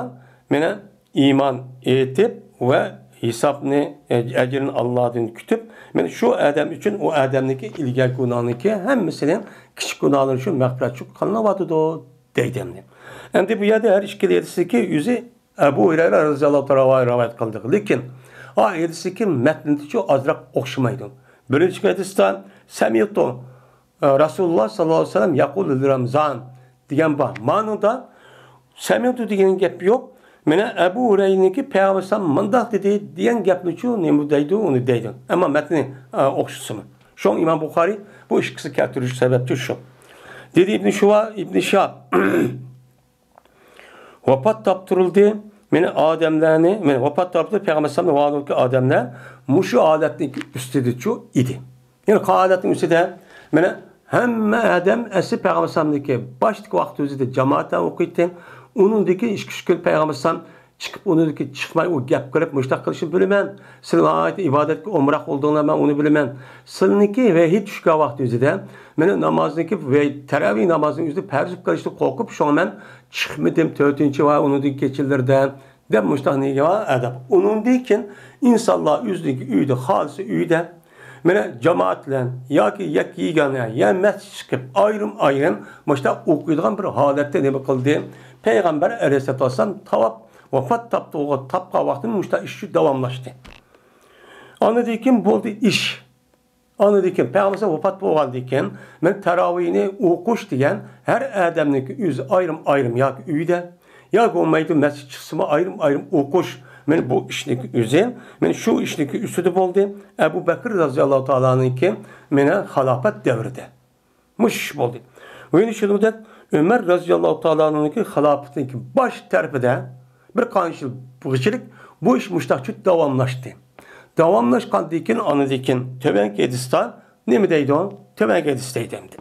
مانا ئىمان ئېيتىپ ۋە ھېسابنى، ئەجرىنى ئاللادىن كۈتۈپ، مانا شۇ ئادەم ئۈچۈن ئۇ ئادەمنىڭكى ئىلگەركى گۇناھنىڭكى ھەممىسىنىڭ كىچىك گۇناھلىرى شۇ مەغپىرەت شۇ قىلىنىۋاتىدۇ دەيدۇ ئەمدى. ئەمدى بۇ يەردە ھەر ئىككىلا ھەدىستىكى ئۆزى ئەبۇ ھۇرەيرە رەزىياللاھۇ تائالا رىۋايەت قىلدى. لېكىن ئا ھەدىستىكى مەتنىدىچۇ ئازراق ئوخشىمايدۇ. بىرىنچى ھەدىستە سەمىئتۇ رەسۇلۇللا ساللاللاھۇ ئەلەيھى ۋەسەللەم يەقۇلۇ لىرامزان دېگەن بار. مانىدا سەمىئتۇ دېگەن گەپ يوق. مانا ئەبۇ ھۇرەيرىنىڭكى پەيغەمبەر ئەلەيھىسسالام مۇنداق دېدى دېگەن گەپنىچۇ نېمە دەيدۇ، ئۇنى دەيدۇ. ئەمما مەتنى، ئە، ئوخشىسىمۇ. شۇڭا ئىمام بۇخارىي بۇ ئىككىسىنى كەلتۈرۈش سەۋەبچى شۇ. دېدى ئىبنى شۇۋا، ئىبنى شىھاب. ۋاپات تاپتۇرۇلدى. مانا ئادەملەرنى، مانا ۋاپات تاپتۇرۇلدى، پەيغەمبەر ئەلەيھىسسالامنىڭ ۋاپات تاپتۇرۇلغان ئادەملەر مۇشۇ ھالەتنىڭ ئۈستىدىچۇ ئىدى. يەنى قالغان ھالەتنىڭ ئۈستىدە، مانا ھەممە ئادەم ئەسلى پەيغەمبەر ئەلەيھىسسالامنىڭكى باشتىكى ۋاقتى ئۆزىدە جامائەتتە ئوقۇيتتى. ئۇنىڭدىن كېيىن ئىككى ئۈچ كۈن پەيغەمبەر ئەلەيھىسسالام چىقىپ، ئۇنىڭدىن كېيىن چىقماي، ئۇ گەپ قىلىپ، مۇشۇنداق قىلىشنى بىلىمەن. سىلەر ناھايىتى ئىبادەتكە ئومراق بولدۇڭلار، مەن ئۇنى بىلىمەن. سىلىنىڭكى ۋەھىي چۈشكەن ۋاقتى ئۆزىدە، مانا نامازنىڭكى ۋە تەراۋىھ نامازنىڭ ئۆزىدە پەرز قىلىشنى قورقۇپ، شۇڭا مەن چىقمىدىم تۆتىنچى ۋە ئۇنىڭدىن كېچىلىرىدە. دەپ مۇشۇنداق نېمە ئادەم. ئۇنىڭدىن كېيىن ئىنسانلار ئۆزىنىڭكى ئۆيىدە، خالىسا ئۆيىدە، مانا جامائەت بىلەن ياكى يەككە يېگانە يا مەسچىتكە چىقىپ ئايرىم-ئايرىم مۇشۇنداق ئوقۇيدىغان بىر ھالەتتە نېمە قىلدى؟ پەيغەمبەر ئەلەيھىسسالاتۇ ۋەسسالام تاۋاپ ۋاپات تاپتىغۇ-، تاپقان ۋاقتىدا مۇشۇنداق ئىش شۇ داۋاملاشتى. ئاندىن كېيىن بولدى ئىش. ئاندىن كېيىن پەيغەمبەر ۋاپات بولغاندىن كېيىن، مەن تاراۋىھنى ئوقۇش دېگەن ھەر ئادەمنىڭكى ئۆزى ئايرىم-ئايرىم ياكى ئۆيدە، ياكى بولمايدۇ مەسچىت چىقسىمۇ ئايرىم-ئايرىم ئوقۇش. مەن بۇ ئىشنىڭكى ئۆزى، مەن شۇ ئىشنىڭكى ئۈستىدە بولدى. ئەبۇ بەكرى رەزىياللاھۇ تائالانىڭكى مانا خىلاپەت دەۋرىدە مۇشۇ ئىش بولدى. ۋە يەنە شۇنىڭدەك ئۆمەر رەزىياللاھۇ تائالانىڭكى خىلاپىتىنىڭكى باش تەرىپىدە بىر قانچە يىل بولغۇچىلىك بۇ ئىش مۇشۇنداق داۋاملاشتى. داۋاملاشقاندىن كېيىن، ئاندىن كېيىن تۆۋەنكى ھەدىستە نېمە دەيدۇ؟ تۆۋەنكى ھەدىس دەيدۇ ئەمدى.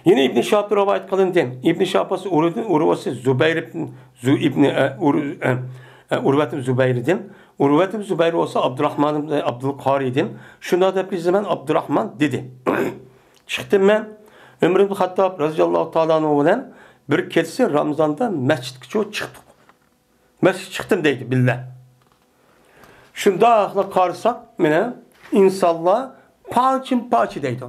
يەنە ئىبن شىھابتىن رىۋايەت قىلىندى. ئىبن شىھاب بولسا ئۇرۋىدىن، ئۇرۋا بولسا زۇبەير ئىبن زۇ-، ئىبن، ئە، ئۇر-، ئە، ئە، ئۇرۋەت ئىبن زۇبەيردىن. ئۇرۋەت ئىبن زۇبەير بولسا ئابدۇراھمان ئىبن ئابدۇل قارىدىن. شۇنداق دەپ يېزىمەن، ئابدۇراھمان دېدى. چىقتىم مەن ئۆمەر ئىبن خەتتاب رەزىياللاھۇ تائالا ئەنھۇ بىلەن بىر كېچىسى رامىزاندا مەسچىتكىچە چىقتۇق. مەسچىتكە چىقتىم دەيدۇ بىللە. شۇنداقلا قارىساق، مانا ئىنسانلار پارچىمۇ پارچە دەيدۇ.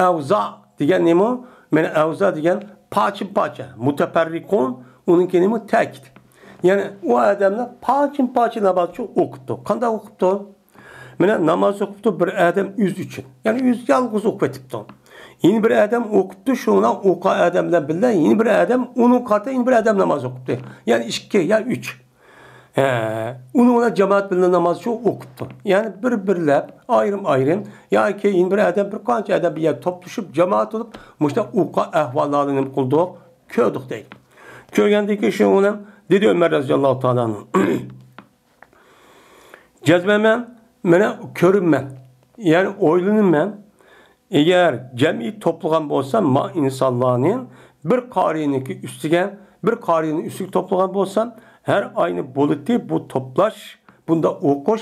ئەۋزا دېگەن نېمە؟ مانا ئەۋزا دېگەن پارچىمۇ پارچە. مۇتەپەررىقۇن، ئۇنىڭكى نېمە؟ تەكىت. يەنى ئۇ ئادەملەر پارچىمۇ پارچە نامازچۇ ئوقۇپتۇ. قانداق ئوقۇپتۇ؟ مانا ناماز ئوقۇپتۇ بىر ئادەم ئۆزى ئۈچۈن. يەنى ئۆزى يالغۇز ئوقۇپ ئۆتۈپتۇ. يەنە بىر ئادەم ئوقۇپتۇ، شۇنىڭ ئوقۇغان ئادەم بىلەن بىللە، يەنە بىر ئادەم ئۇنىڭ قاتارىدا يەنە بىر ئادەم ناماز ئوقۇپتۇ. يەنى ئىككى يا ئۈچ. ھە، ئۇنىڭ بىلەن جامائەت بىللە ناماز شۇ ئوقۇپتۇ. يەنى بىر-بىرلەپ، ئايرىم-ئايرىم ياكى يەنە بىر ئادەم، بىر قانچە ئادەم بىر يەردە توپلىشىپ، جامائەت بولۇپ، مۇشۇنداق ئوقۇغان ئەھۋاللارنى نېمە قىلدۇق؟ كۆردۇق دەيدۇ. كۆرگەندىن كېيىن شۇ بىلەن دېدى ئۆمەر رەزىياللاھۇ تائالا ئەنھۇ. جەزمەن مەن مانا كۆرىمەن، يەنى ئويلىنىمەن. ئەگەر جەمئىي توپلىغان بولسام، ما ئىنسانلارنى بىر قارىينىڭكى ئۈستىگە، بىر قارىينىڭ ئۈستىگە توپلىغان بولسام، ھەر ئاينى بولىتى بۇ توپلاش، بۇنداق ئوقۇش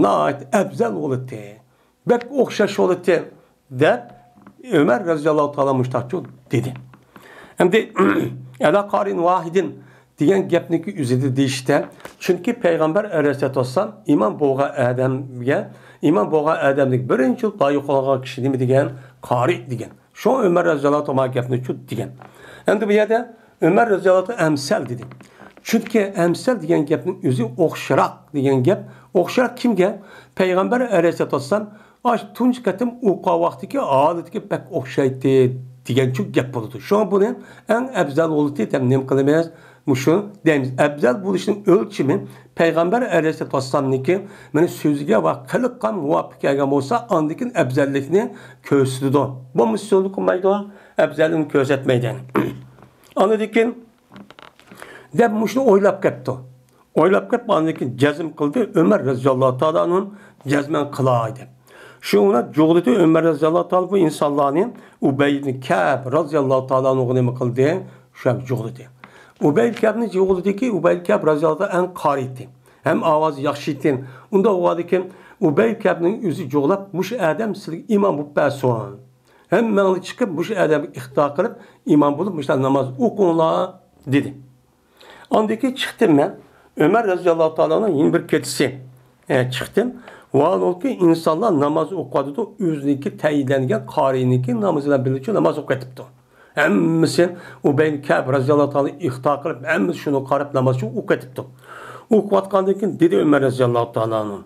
ناھايىتى ئەۋزەل بولىتى. بەك ئوخشاش بولىتى، دەپ ئۆمەر رەزىياللاھۇ تائالا مۇشتاقچۇ دېدى. ئەمدى ئەلا قارىن ۋاھىدىن دېگەن گەپنىڭكى ئۆزىدە دېيىشتە، چۈنكى پەيغەمبەر ئەلەيھىسسالاتۇ ۋەسسالام ئىمام بولغان ئادەمگە، ئىمام بولغان ئادەمدىكى بىرىنچى لايىق بولغان كىشى نېمە دېگەن؟ قارى دېگەن. شۇڭا ئۆمەر رەزىياللاھۇ تائالا گەپنى شۇ دېگەن. ئەمدى بۇ يەردە ئۆمەر رەزىياللاھۇ تائالا ئەمسەل دېدى. چۈنكى ئەمسەل دېگەن گەپنىڭ ئۆزى ئوخشىراق دېگەن گەپ. ئوخشىراق كىمگە؟ پەيغەمبەر ئەلەيھىسسالاتۇ ۋەسسالام ئاش تۇنجى قېتىم ئوقۇغان ۋاقتىدىكى ھالىتىگە بەك ئوخشايتتى دېگەنچۇ گەپ بولىدۇ. شۇڭا بۇنى ئەڭ ئەۋزەل بولىدۇ دەپ نېمە قىلىمىز؟ مۇشۇ دەيمىز. ئەۋزەل بولۇشنىڭ ئۆلچىمى پەيغەمبەر ئەلەيھىسسالاتۇ ۋەسسالامنىڭكى مانا سۆزىگە ۋە قىلىققا مۇۋاپىق كەلگەن بولسا، ئاندىن كېيىن ئەۋزەللىكنى كۆرسىتىدۇ. بولمىسا سۆزنى قىلمايدۇ، ئەۋزەللىكنى كۆرسەتمەيدۇ. ئاندىن كېيىن دەپ مۇشۇنى ئويلاپ كەپتۇ. ئويلاپ كەپ، ئاندىن كېيىن جەزم قىلدى، ئۆمەر رەزىياللاھۇ تائالا ئەنھۇ جەزمەن قىلاي دەپ. شۇ بىلەن جۇغلىدى ئۆمەر رەزىياللاھۇ تائالا بۇ ئىنسانلارنى ئۇبەي ئىبن كەب رەزىياللاھۇ تائالا ئەنھۇغا نېمە قىلدى؟ شۇ يەرگە جۇغلىدى. ئۇبەي ئىبن كەبنى جۇغلىدىكى، ئۇبەي ئىبن كەب رەزىياللاھۇ تائالا ئەنھۇ قارى ئىدى. ھەم ئاۋازى ياخشى ئىدى. ئۇنداق بولغاندىكىن ئۇبەي ئىبن كەبنىڭ ئۆزى جۇغلاپ، مۇشۇ ئادەم سىلىگە ئىمام بولۇپ بەرسۇن. ھەممەڭلار چىقىپ مۇشۇ ئادەمگە ئىقتىدا قىلىپ، ئىمام بولۇپ مۇشۇنداق ناماز ئوقۇڭلار، دېدى. ئاندىن كېيىن چىقتىم مەن. ئۆمەر رەزىياللاھۇ تائالانىڭ يەنە بىر كېچىسى، ئە، چىقتىم. ۋاھالەنكى، ئىنسانلار ناماز ئوقۇۋاتىدۇ، ئۆزىنىڭكى تەيىنلەنگەن قارىينىڭكى نامىزى بىلەن بىللە ناماز ئوقۇپ كېتىپتۇ. ھەممىسى ئۇبەي ئىبن كەب رەزىياللاھۇ تائالا ئىقتىدا قىلىپ، ھەممىسى شۇنىڭغا قاراپ ناماز ئوقۇپ كېتىپتۇ. ئوقۇۋاتقاندىن كېيىن دېدى ئۆمەر رەزىياللاھۇ تائالا ئەنھۇ،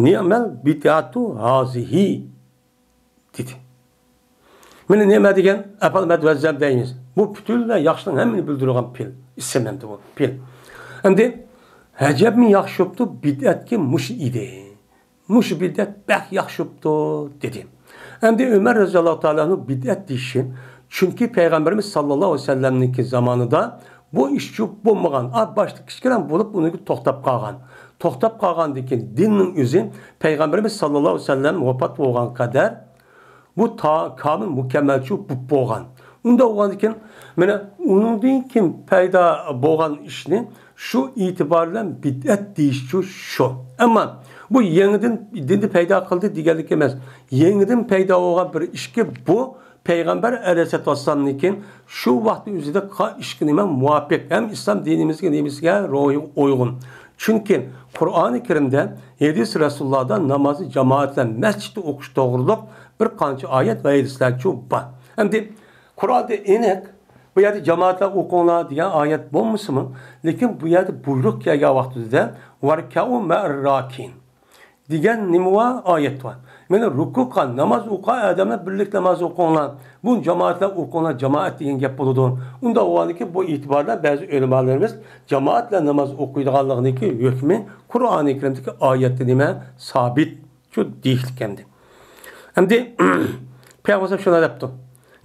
نىئمەل بىدئەتۇ ھازىھى. دېدى. مانا نېمە دېگەن ئەپەل مەدۋەززەم دەيمىز. بۇ پۈتۈنلەي ياخشىنىڭ ھەممىنى بىلدۈرىدىغان پېئىل. ئىسىم ئەمدى بۇ پېئىل. ئەمدى ئەجەبمۇ ياخشى بوپتۇ، بىدئەتكى مۇشۇ ئىدى. مۇشۇ بىدئەت بەك ياخشى بوپتۇ، دېدى. ئەمدى ئۆمەر رەزىياللاھۇ تائالا ئەنھۇ بىدئەت دېيىشى، چۈنكى پەيغەمبىرىمىز ساللاللاھۇ ئەلەيھى ۋەسەللەمنىڭكى زامانىدا بۇ ئىشچۇ بولمىغان. ئا، باشتا كىچىككىنە بولۇپ، ئۇنىڭ توختاپ قالغان. توختاپ قالغاندىن كېيىن دىننىڭ ئۆزى پەيغەمبىرىمىز ساللاللاھۇ ئەلەيھى ۋەسەللەم ۋاپات بولغان قەدەر بۇ تا-، كامىل مۇكەممەلچۇ بوپ بولغان. ئۇنداق بولغاندىن كېيىن، مانا، ئۇنىڭدىن كېيىن پەيدا بولغان ئىشنى شۇ ئېتىبار بىلەن بىدئەت دېيىشچۇ شۇ. ئەمما بۇ يېڭىدىن دىننى پەيدا قىلدى دېگەنلىك ئەمەس. يېڭىدىن پەيدا بولغان بىر ئىشكى بۇ پەيغەمبەر ئەلەيھىسسالاتۇ ۋەسسالامنىڭكى شۇ ۋاقىتنىڭ ئۆزىدە قىلغان ئىشقا نېمە مۇۋاپىق ھەم ئىسلام دىنىمىزگە نېمىسىگە روھىغا ئۇيغۇن. چۈنكى قۇرئانى كەرىمدە، ھەدىس رەسۇلۇللاھدا نامازنى جامائەت بىلەن مەسچىتتە ئوقۇش توغرۇلۇق بىر قانچە ئايەت ۋە ھەدىسلەرچۇ بار. ئەمدى قۇرئاندا ئېنىق، بۇ يەردە جامائەت بىلەن ئوقۇڭلار دېگەن ئايەت بولمىسىمۇ، لېكىن بۇ يەردە بۇيرۇق كەلگەن ۋاقتىدا، «ۋەركەئۇ مەئەر راكىئىن» دېگەن نېمە بار؟ ئايەت بار. مانا رۇكۇ قىلغان، ناماز ئوقۇغان ئادەملەر بىرلىكتە ناماز ئوقۇڭلار. بۇ جامائەت بىلەن ئوقۇڭلار، جامائەت دېگەن گەپ بولىدۇ. ئۇنداق بولغاندىكىن بۇ ئېتىباردا بەزى ئۆلىمالىرىمىز جامائەت بىلەن ناماز ئوقۇيدىغانلىقىنىڭكى ھۆكمى قۇرئانى كەرىمدىكى ئايەتتە نېمە؟ سابىت. شۇ دېيىشلىك ئەمدى. ئەمدى پەيغەمبەر شۇنداق دەپتۇ.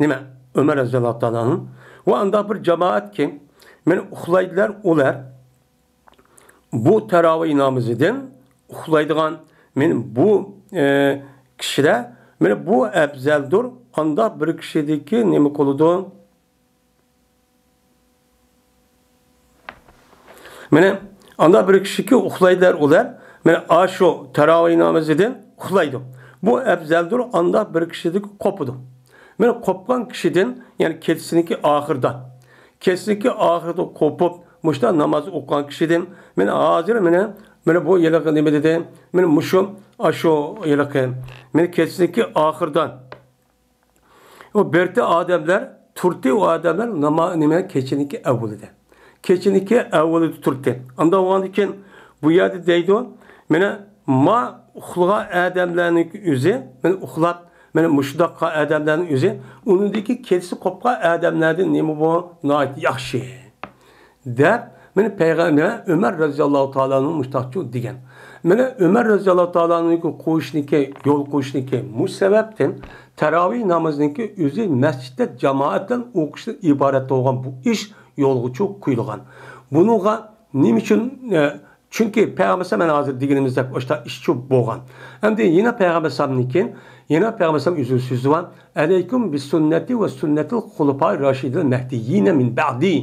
نېمە؟ ئۆمەر رەزىياللاھۇ تائالا ئەنھۇ، ۋە ئانداق بىر جامائەتكى، مانا ئۇخلايدىلەر ئۇلار بۇ تاراۋىھ نامىزىدىن ئۇخلايدىغان، مانا بۇ، ئە، كىشىلەر، مانا بۇ ئەپزەلدۇر، ئانداق بىر كىشىدىكى نېمە قىلىدۇ؟ مانا ئانداق بىر كىشىكى ئۇخلايدىلەر ئۇلار، مانا ئاشۇ تاراۋىھ نامىزىدىن ئۇخلايدۇ. بۇ ئەپزەلدۇر، ئانداق بىر كىشىدىكى قوپىدۇ. مانا قوپقان كىشىدىن، يەنى كېچىسىنىڭكى ئاخىرىدا، كېچىسىنىڭكى ئاخىرىدا قوپۇپ، مۇشۇنداق ناماز ئوقۇغان كىشىدىن، مانا ھازىر مانا، مانا بۇ ھېلىقى نېمە دېدى؟ مانا مۇشۇ، ئاشۇ ھېلىقى، مانا كېچىسىنىڭكى ئاخىرىدا ئۇ بىرتى ئادەملەر تۇردى، ئۇ ئادەملەر ناما-، نېمە، كېچىنىڭكى ئەۋۋىلىدە. كېچىنىڭكى ئەۋۋىلىدە تۇردى. ئانداق بولغاندىكىن بۇ يەردە دەيدۇ، مانا ما ئۇخلىغان ئادەملەرنىڭ ئۆزى، مانا ئۇخلاپ، مانا مۇشۇنداق قىلغان ئادەملەرنىڭ ئۆزى، ئۇنىڭدىكى كېچىسى قوپقان ئادەملەردىن نېمە بۇ؟ ناھايىتى ياخشى. دەپ، مانا پەيغەمبەر ئۆمەر رەزىياللاھۇ تائالا ئەنھۇ مۇشتاقچۇ دېگەن. مانا ئۆمەر رەزىياللاھۇ تائالا ئەنھۇ قويۇشنىكى، يول قويۇشنىكى مۇشۇ سەۋەبتىن تاراۋىھ نامىزىنىڭكى ئۆزى مەسچىتتە جامائەت بىلەن ئوقۇشتىن ئىبارەت بولغان بۇ ئىش يولغىچۇ قويۇلغان. بۇنىڭغا نېمە ئۈچۈن، ئە، چۈنكى پەيغەمبەر مەن ھازىر دېگىنىمىزدەك ئاشتا ئىشچۇ بولغان. ئەمدى يەنە پەيغەمبەر ئەلەيھىسسالامنىڭكى، يەنە پەيغەمبەر ئەلەيھىسسالام ئۆزىنىڭ سۆزى بار، «ئەلەيكۇم بىسۇننەتى ۋە سۇننەتىل خۇلەفائىر راشىدىل مەھدىييىنە مىن بەئدى»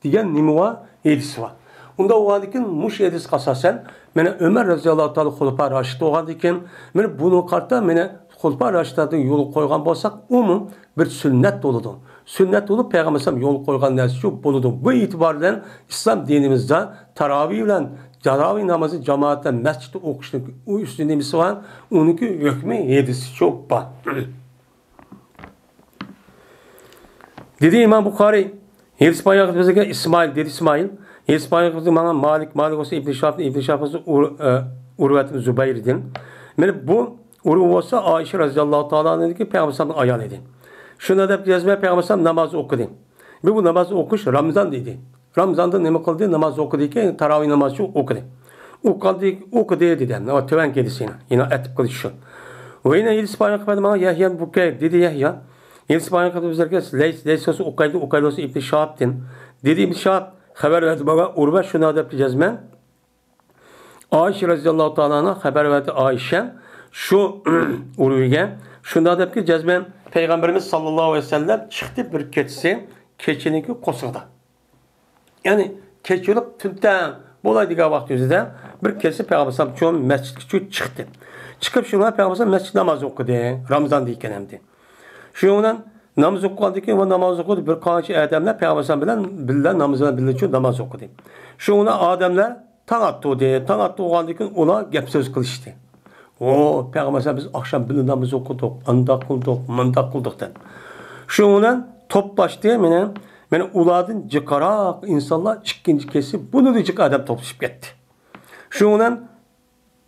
دېگەن نېمە بار؟ ھەدىسى بار. ئۇنداق بولغاندىكىن مۇشۇ ھەدىسكە ئاساسەن، مانا ئۆمەر رەزىياللاھۇ تائالا خۇلەپا راشىد بولغاندىكىن، مانا بۇنىڭغا قارىتا مانا خۇلەپا راشىدلارنىڭ يولىغا قويغان بولساق، ئۇمۇ بىر سۈننەت بولىدۇ. سۈننەت بولۇپ، پەيغەمبەر ئەلەيھىسسالام يولغا قويغان نەرسىچۇ بولىدۇ. بۇ ئېتىبار بىلەن ئىسلام دىنىمىزدا تاراۋىھ بىلەن، تاراۋىھ نامىزى جامائەتتە مەسچىتتە ئوقۇشنىڭ ئۇ ئۈستىدە نېمىسى بار؟ ئۇنىڭكى ھۆكمى ھەدىسىچۇ بار. دېدى ئىمام بۇخارىي، ھەدىس بايان قىلىپ بىزگە ئىسمائىل، دېدى ئىسمائىل، ھەدىس بايان قىلىپ ماڭا مالىك، مالىك بولسا ئىبن شىھاب، ئىبن شىھاب بولسا ئۇر-، ئە، ئۇرۋەت ئىبن زۇبەيردىن. مانا بۇ ئۇرۋە بولسا ئائىشە رەزىياللاھۇ تائالا ئانھادىكى پەيغەمبەر ئەلەيھىسسالامنىڭ ئايالى ئىدى. شۇنىڭ دەپ يازماي پەيغەمبەر ئەلەيھىسسالام ناماز ئوقۇدى. بۇ، بۇ ناماز ئوقۇش رامىزاندا ئىدى. رامىزاندا نېمە قىلدى؟ ناماز ئوقۇدىكى، تاراۋىھ نامازىچۇ ئوقۇدى. ئوقۇدى، ئوقۇدى دېدى. تۆۋەنكى ھەدىسى يەنە ئەتىپ قىلىش شۇ. ۋە يەنە ھەدىس بايان قىلىپ ماڭا يەھيا بۇكەي، دېدى يەھيا. ھەدىس بايان قىلىپ بىزلەرگە لەيس، لەيس بولسا ئوقۇيدۇ، ئوقۇيدۇ بولسا ئىبن شىھابتىن. دېدى ئىبن شىھاب، خەۋەر بەردى ماڭا ئۇرۋە شۇنى دەپ جەزمەن. ئائىشە رەزىياللاھۇ تائالا ئانھا خەۋەر بەردى، ئائىشە شۇ ئۇرۋىگە شۇنداق دەپكى جەزمەن پەيغەمبىرىمىز ساللاللاھۇ ئەلەيھى ۋەسەللەم چىقتى بىر كېچىسى كېچىنىڭكى قورسىقىدا. يەنى كېچە بولۇپ تۈنتەڭ بولاي دېگەن ۋاقتى ئۆزىدە بىر كېچىسى پەيغەمبەر ئەلەيھىسسالام مەسچىتكە چىقتى. چىقىپ شۇنىڭ پەيغەمبەر ئەلەيھىسسالام مەسچىتتە ناماز ئوقۇدى. رامىزاندا ئىكەن ئەمدى. شۇنىڭ بىلەن ناماز ئوقۇغاندىن كېيىن ۋە ناماز ئوقۇدى بىر قانچە ئادەملەر پەيغەمبەر ئەلەيھىسسالام بىلەن بىللە ناماز بىلەن بىللە شۇ ناماز ئوقۇدى. شۇنىڭ بىلەن ئادەملەر تاڭ ئاتتۇردى. تاڭ ئاتتۇرغاندىن كېيىن ئۇلار گەپ سۆز قىلىشتى. «ھو، پەيغەمبەر ئەلەيھىسسالام، بىز ئاخشام بىللە ناماز ئوقۇدۇق، ئانداق قىلدۇق، مۇنداق قىلدۇق» دەپ. شۇنىڭ بىلەن توپلاشتى. مانا، مانا ئۇلاردىن جىقراق ئىنسانلار ئىككىنچى كېچىسى بۇنىڭدىن جىق ئادەم توپلىشىپ كەتتى. شۇنىڭ بىلەن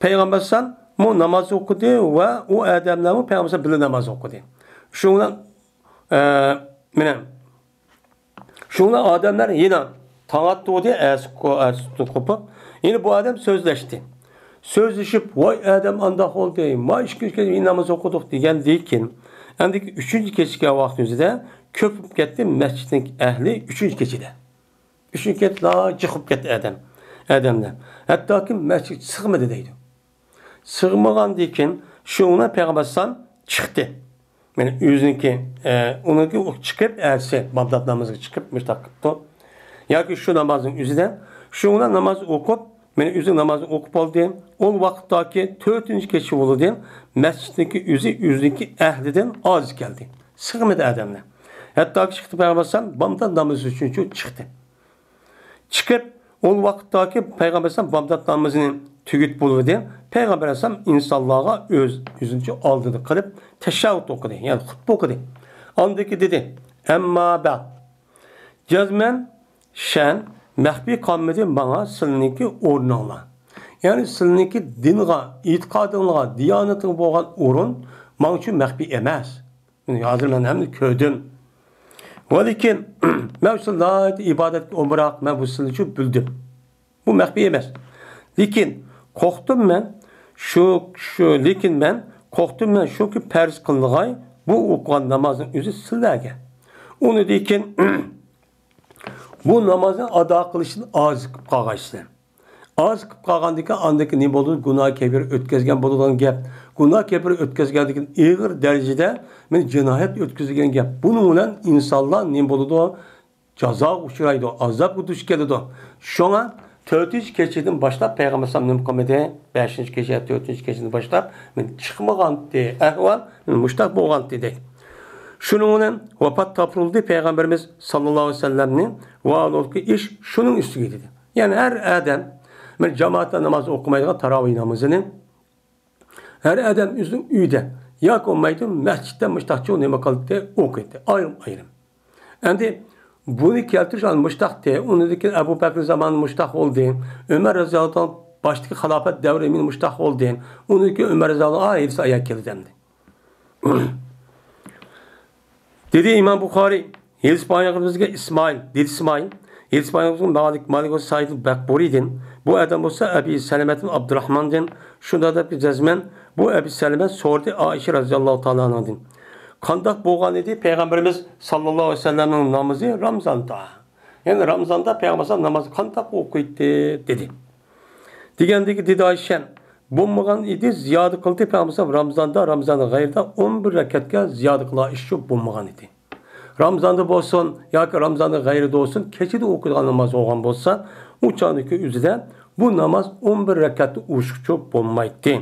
پەيغەمبەر ئەلەيھىسسالاممۇ ناماز ئوقۇدى ۋە ئۇ ئادەملەرمۇ پەيغەمبەر ئەلەيھىسسالام بىللە ناماز ئوقۇدى. شۇنىڭ بىلەن، ئە، مانا، شۇڭا ئادەملەر يەنە تاڭ ئاتتۇردى، ئەتىسى قو-، ئەتىسى قوپۇپ، يەنە بۇ ئادەم سۆزلەشتى. سۆزلىشىپ، «ۋاي ئادەم ئانداق بولدى، ما ئىككى ئۈچ كېچە يەنە ناماز ئوقۇدۇق» دېگەندىن كېيىن، ئەمدىكى ئۈچىنچى كېچىگە ۋاقىت ئۆزىدە كۆپ بولۇپ كەتتى مەسچىتنىڭ ئەھلى ئۈچىنچى كېچىدە. ئۈچىنچى كېچىدە جىق بولۇپ كەتتى ئادەم، ئادەملەر. ھەتتاكى مەسچىتكە سىغمىدى دەيدۇ. سىغمىغاندىن كېيىن شۇڭا پەيغەمبەر ئەلەيھىسسالام چىقتى. مانا ئۆزىنىڭكى، ئە، ئۇنىڭكى ئۇ چىقىپ، ئەتىسى بامدات نامىزىغا چىقىپ مۇشۇنداق قىپتۇ. ياكى شۇ نامازنىڭ ئۆزىدە شۇڭا ناماز ئوقۇپ، مانا ئۆزى نامازنى ئوقۇپ بولدى. ئۇ ۋاقىتتاكى تۆتىنچى كېچە بولدى. مەسچىتنىڭكى ئۆزى ئۆزىنىڭكى ئەھلىدىن ئاجىز كەلدى. سىغمىدى ئادەملەر. ھەتتاكى چىقتى پەيغەمبەر ئەلەيھىسسالام بامدات نامىزى ئۈچۈنچۇ چىقتى. چىقىپ، ئۇ ۋاقىتتاكى پەيغەمبەر ئەلەيھىسسالام بامدات نامىزىنى تۈگىتىپ بولۇۋىدى. پەيغەمبەر ئەلەيھىسسالام ئىنسانلارغا ئۆز، ئۆزىنىڭچە ئالدىدا قىلىپ، تەشەھھۇد ئوقۇدى، يەنى خۇتبە ئوقۇدى. ئاندىن كېيىن دېدى، ئەمما بەئد. جەزمەن شەن مەخپىي قالمىدى ماڭا سىلىنىڭكى ئورنۇڭلار. يەنى سىلىنىڭكى دىنغا، ئېتىقادىڭلارغا، دىيانىتىڭغا بولغان ئورۇن ماڭىچۇ مەخپىي ئەمەس. ھازىر مەن ھەممىنى كۆردۈم. ۋەلىكىن، مەن شۇ ناھايىتى ئىبادەتكە ئومراق، مەن بۇ سىلنىچۇ بىلدىم. بۇ مەخپىي ئەمەس. لېكىن قورقتۇم مەن، شۇ، شۇ، لېكىن مەن قورقتۇم مەن شۇكى پەرز قىلىنغاي بۇ ئوقۇغان نامازنىڭ ئۆزى سىلەرگە. ئۇنىڭدىن كېيىن بۇ نامازنى ئادا قىلىشتىن ئاجىز قىلىپ قالغايسىلەر. ئاز قىلىپ قالغاندىكىن، ئاندىكى نېمە بولىدۇ؟ گۇناھ كەبىرە ئۆتكۈزگەن بولىدىغان گەپ. گۇناھ كەبىرە ئۆتكۈزگەندىكىن ئېغىر دەرىجىدە مەن جىنايەت ئۆتكۈزگەن گەپ. بۇنىڭ بىلەن ئىنسانلار نېمە بولىدۇ؟ جازاغا ئۇچرايدۇ، ئازابقا دۇچ كېلىدۇ. شۇڭا تۆتىنچى كېچىدىن باشلاپ پەيغەمبەر ئەلەيھىسسالام نېمە قىلمىدى؟ بەشىنچى كېچە، تۆتىنچى كېچىدىن باشلاپ مەن چىقمىغانتى، ئەھۋال مۇشتاق بولغانتى دەيدۇ. شۇنىڭ بىلەن ۋاپات تاپشۇرۇلدى پەيغەمبىرىمىز ساللاللاھۇ ئەلەيھى ۋەسەللەمنى ۋە ئۇنىڭكى ئىش شۇنىڭ ئۈستىگە دېدى. يەنى ھەر ئادەم بىر جامائەتتە ناماز ئوقۇمايدىغان تاراۋىھ نامىزىنى ھەر ئادەم ئۆزىنىڭ ئۆيىدە ياكى بولمايدۇ مەسچىتتە مۇشتاقچۇ نېمە قىلدى؟ ئوقۇيتتى. ئايرىم-ئايرىم. ئەمدى بۇنى كەلتۈرۈش ئانا مۇشتاقتى. ئۇنىڭدىن كېيىن ئەبۇ بەكرى زامانى مۇشتاق بولدى. ئۆمەر رەزىياللاھۇ تائالا باشتىكى خىلاپەت دەۋرى مۇشتاق بولدى. ئۇنىڭدىن كېيىن ئۆمەر رەزىياللاھۇ ئا، ھەدىسى ئايەت كەلدى ئەمدى. دېدى ئىمام بۇخارىي، ھېلىس پايغىمىزگە ئىسمائىل، دېدى ئىسمائىل، ھېلىس پايغىمىزغا مالىك، مالىك بولسا سائىد بەكبۇرىدىن، بۇ ئادەم بولسا ئەبى سەلەمەتىن ئابدۇراھماندىن، شۇنداق دەپ جەزمەن، بۇ ئەبى سەلەمە سورىدى ئائىشە رەزىياللاھۇ تائالا ئەنھادىن. قانداق بولغان ئىدى پەيغەمبىرىمىز ساللاللاھۇ ئەلەيھى ۋەسەللەمنىڭ نامىزى رامزاندا؟ يەنى رامزاندا پەيغەمبەر ئەلەيھىسسالام نامازنى قانداق ئوقۇيتتى؟ دېدى. دېگەندىكى دېدى ئائىشە، بولمىغان ئىدى، زىيادە قىلدى پەيغەمبەر ئەلەيھىسسالام رامزاندا، رامزان غەيرىدا ئون بىر رەكەتكە زىيادە قىلار ئىشى بولمىغان ئىدى. رامزاندا بولسۇن ياكى رامزاننىڭ غەيرىدە بولسۇن، كېچىدە ئوقۇيدىغان ناماز بولغان بولسا، ئۇ چاغدىكى ئۆزىدە بۇ ناماز ئون بىر رەكەتتىن ئوشۇقچە بولمايتتى.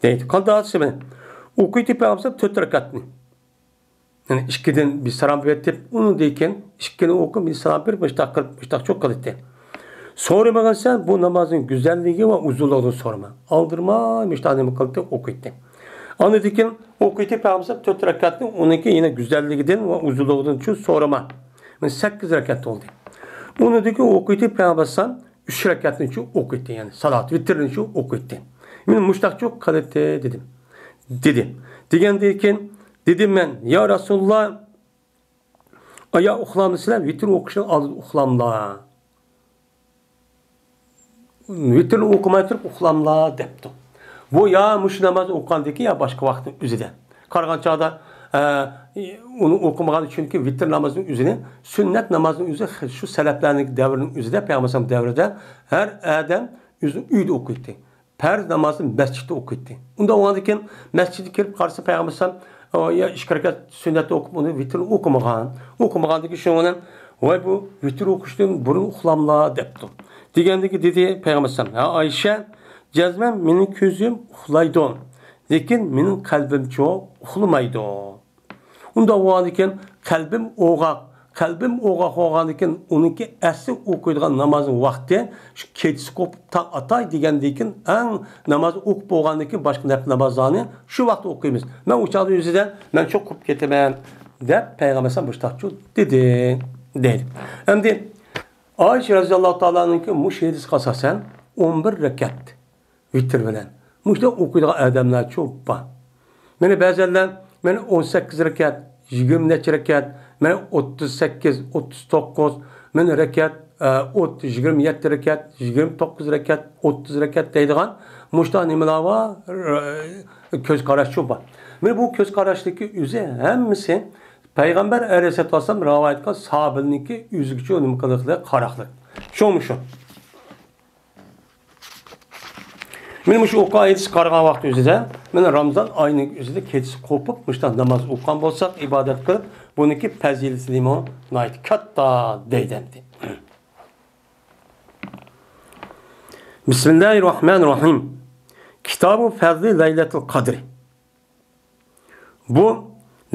دەيدۇ. قانداق دېسە مانا، ئوقۇيتتى پەيغەمبەر تۆت رەكەتنى. يەنى ئىككىدىن بىر سالام بېرىپ، ئۇنىڭدىن كېيىن ئىككىنى ئوقۇپ، بىر سالام بېرىپ، مۇشتاق قىلىپ، مۇشتاقچۇ قىلىتتى. سورىمىغانسەن، بۇ نامازنىڭ گۈزەللىكى ۋە ئۇزۇنلۇقىنى سورىما. ئالدىرىماي مۇشتاق نېمە قىلىتتى، ئوقۇيتتى. ئاندىن كېيىن ئوقۇيتتى پەيغەمبەر تۆت رەكەتنى، ئۇنىڭكى يەنە گۈزەللىكىدىن ۋە ئۇزۇنلۇقىدىنچۇ سورىما. مانا سەككىز رەكەت بولدى. ئۇنىڭدىن كېيىن ئوقۇيتتى پەيغەمبەر ئۈچ رەكەتنىچۇ ئوقۇيتتى، يەنى سالات ۋىتىرنىچۇ ئوقۇيتتى. مانا مۇشتاقچۇ قىلىتتى دېدىم. دېدى. دېگەندىن كېيىن دېدىم مەن، يا رەسۇلاللا، ئايا ئۇخلامدىسىلەر، ۋىتىر ئوقۇشنىڭ ئالدىدا ئۇخلاملا. ۋىتىرنى ئوقۇماي تۇرۇپ ئۇخلاملا دەپتۇ. بۇ يا مۇشۇ ناماز ئوقۇغاندىكى يا باشقا ۋاقىتنىڭ ئۆزىدە. قارىغان چاغدا، ئە، ئۇنى ئوقۇمىغان، چۈنكى ۋىتىر نامازنىڭ ئۆزىنى، سۈننەت نامازنىڭ ئۆزى خى-، شۇ سەلەفلەرنىڭ دەۋرىنىڭ ئۆزىدە، پەيغەمبەر ئەلەيھىسسالام دەۋرىدە ھەر ئادەم ئۆزىنىڭ ئۆيىدە ئوقۇيتتى. پەرز نامازنى مەسچىتتە ئوقۇيتتى. ئۇنداق بولغاندىن كېيىن مەسچىتكە كىرىپ قارىسا، پەيغەمبەر ئەلەيھىسسالام، ئۇ، يا ئىككى رەكەت سۈننەتنى ئوقۇپ، ئۇنى ۋىتىرنى ئوقۇمىغان. ئوقۇمىغاندىن كېيىن شۇنىڭ بىلەن، ۋاي، بۇ ۋىتىر ئوقۇشتىن بۇرۇن ئۇخلاملا دەپتۇ. دېگەندىكى دېدى پەيغەمبەر ئەلەيھىسسالام، ھە ئائىشە، جەزمەن مېنىڭ كۆزۈم ئۇخلايدۇ، لېكىن مېنىڭ قەلبىمچۇ ئۇخلىمايدۇ. ئۇنداق بولغاندىكىن قەلبىم ئوغاق، قەلبىم ئوغاق بولغاندىكىن ئۇنىڭكى ئەسلى ئوقۇيدىغان نامازنىڭ ۋاقتى شۇ كېچىسى قوپۇپ تاڭ ئاتاي دېگەندىكىن ئەڭ ناماز ئوقۇپ بولغاندىن كېيىن باشقا نەپلى نامازلارنى شۇ ۋاقىتتا ئوقۇيمىز. مەن ئۇ چاغدا ئۆزىدە مەن چوق قوپۇپ كېتىمەن دەپ پەيغەمبەر ئەلەيھىسسالام مۇشتاقچۇ دېدى، دەيدۇ. ئەمدى ئائىشە رەزىياللاھۇ تائالا ئەنھانىڭكى مۇشۇ ھەدىسىگە ئاساسەن ئون بىر رەكەت ۋىتىر بىلەن مۇشۇنداق ئوقۇيدىغان ئادەملەرچۇ بار. مانا بەزەنلەر مانا ئون سەككىز رەكەت، يىگىرمە نەچچە رەكەت، مانا ئوتتۇز سەككىز، ئوتتۇز توققۇز، مانا رەكەت، ئە، ئوت-، يىگىرمە يەتتە رەكەت، يىگىرمە توققۇز رەكەت، ئوتتۇز رەكەت دەيدىغان مۇشۇنداق نېمىلەر بار، ئە، كۆز قاراشچۇ بار. مانا بۇ كۆز قاراشنىڭكى ئۆزى ھەممىسى پەيغەمبەر ئەلەيھىسسالاتۇ ۋەسسالام رىۋايەت قىلغان ساھابىلەرنىڭكى ئۆزىگىچۇ نېمە قىلىقلىق، قاراقلىق. شۇڭمۇ شۇ. مانا مۇشۇ ئوقۇغان ھەدىسكە قارىغان ۋاقىت ئۆزىدە، مانا رامزان ئاينىڭ ئۆزىدە كېچىسى قوپۇپ، مۇشۇنداق ناماز ئوقۇغان بولساق، ئىبادەت قىلىپ، بۇنىڭكى پەزىلىتىمۇ ناھايىتى كاتتا دەيدۇ ئەمدى. بىسمىللاھىررەھمانىررەھىم. كىتابۇ فەزلى لەيلەتۇل قەدرى. بۇ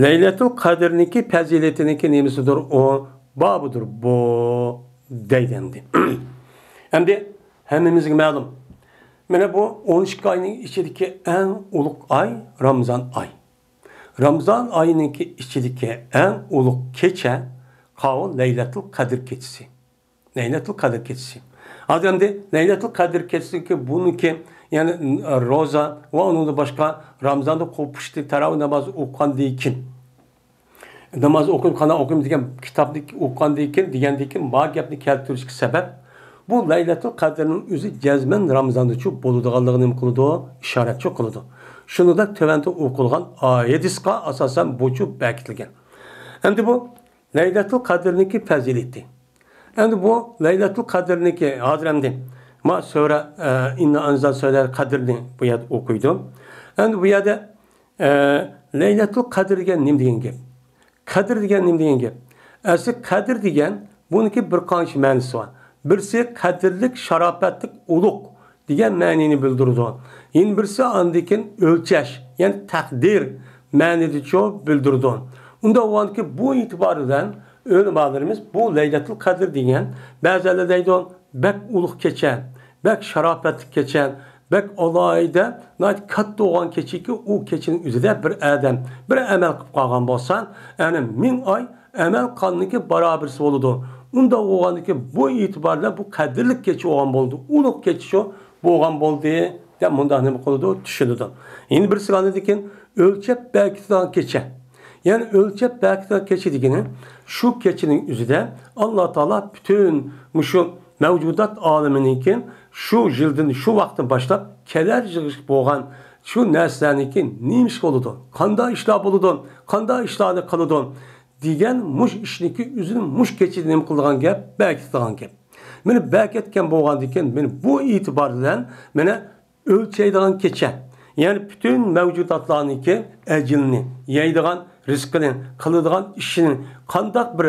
لەيلەتۇل قەدىرنىڭكى پەزىلىتىنىڭكى نېمىسىدۇر ئۇ؟ بابىدۇر بۇ. دەيدۇ ئەمدى. ئەمدى ھەممىمىزگە مەلۇم. مانا بۇ ئون ئىككى ئاينىڭ ئىچىدىكى ئەڭ ئۇلۇغ ئاي رامىزان ئاي. رامىزان ئايىنىڭكى ئىچىدىكى ئەڭ ئۇلۇغ كېچە قاۋۇل لەيلەتۇل قەدىر كېچىسى. لەيلەتۇل قەدىر كېچىسى. ھازىر ئەمدى لەيلەتۇل قەدىر كېچىسىدىكى بۇنىڭكى، يەنى روزا ۋە ئۇنىڭدىن باشقا رامىزاندا قوپۇشتى، تاراۋىھ نامازى ئوقۇغاندىن كېيىن، ناماز ئوقۇيمىز، قانداق ئوقۇيمىز دېگەن كىتابنى ئوقۇغاندىن كېيىن، دېگەندىن كېيىن، ما گەپنى كەلتۈرۈشكە سەۋەب، بۇ لەيلەتۇل قەدىرنىڭ ئۆزى جەزمەن رامىزاندىچۇ بولىدىغانلىقىنى نېمە قىلىدۇ؟ ئىشارەتچۇ قىلىدۇ. شۇنىڭدەك تۆۋەندە ئوقۇلغان ھەدىسقا ئاساسەن بۇچۇ بەكىتىلگەن. ئەمدى بۇ لەيلەتۇل قەدىرنىڭكى پەزىلىتى. ئەمدى بۇ لەيلەتۇل قەدىرنىڭكى، ھازىر ئەمدى ما سۈرە، ئە، ئىننا ئەنزەل سۈرە قەدىرنى بۇ يەردە ئوقۇيدۇ. ئەمدى بۇ يەردە ئە، لەيلەتۇل قەدىر دېگەن نېمە دېگەن گەپ؟ قەدىر دېگەن نېمە دېگەن گەپ؟ ئەسلى قەدىر دېگەن، بۇنىڭكى بىر قانچە مەنىسى بار. بىرسى قەدىرلىك، شاراپەتلىك، ئۇلۇغ دېگەن مەنىنى بىلدۈرىدۇ. يەنە بىرسى ئاندىن كېيىن ئۆلچەش، يەنى تەقدىر مەنىدىچۇ بىلدۈرىدۇ. ئۇنداق بولغاندىكىن بۇ ئېتىبار بىلەن ئۆلىمالىرىمىز بۇ لەيلەتۇل قەدىر دېگەن، بەزىلەر دەيدۇ، بەك ئۇلۇغ كېچە، بەك شاراپەتلىك كېچە، بەك ئالاھىدە، ناھايىتى كاتتا بولغان كېچىكى، ئۇ كېچىنىڭ ئۆزىدە بىر ئادەم بىر ئەمەل قىلىپ قالغان بولسا، يەنى مىڭ ئاي ئەمەل قىلغاننىڭكى بارابىرسى بولىدۇ. ئۇنداق بولغاندىكىن بۇ ئېتىبار بىلەن بۇ قەدىرلىك كېچە بولغان بولدى، ئۇلۇغ كېچە شۇ بولغان بولدى، دەپ مۇنداق نېمە قىلىدۇ؟ چۈشىنىدۇ. يەنە بىرسى ئاندىن كېيىن ئۆلچەپ بەكىتىدىغان كېچە. يەنى ئۆلچەپ بەكىتىدىغان كېچە دېگىنى شۇ كېچىنىڭ ئۆزىدە ئاللا تائالا پۈتۈن مۇشۇ مەۋجۇدات ئالىمىنىڭكى شۇ يىلدىن، شۇ ۋاقىتتىن باشلاپ كېلەر يىلغىچە بولغان شۇ نەرسىلەرنىڭكى نېمە ئىش بولىدۇ، قانداق ئىشلار بولىدۇ، قانداق ئىشلارنى قىلىدۇ دېگەن مۇشۇ ئىشنىڭكى ئۆزىنى مۇشۇ كېچىدە نېمە قىلىدىغان گەپ، بەكىتىدىغان گەپ. مانا بەكەتكەن بولغاندىكىن، مانا بۇ ئېتىبار بىلەن مانا ئۆلچەيدىغان كېچە، يەنى پۈتۈن مەۋجۇداتلارنىڭكى ئەجىلىنى، يەيدىغان رىزقىنى، قىلىدىغان ئىشىنى، قانداق بىر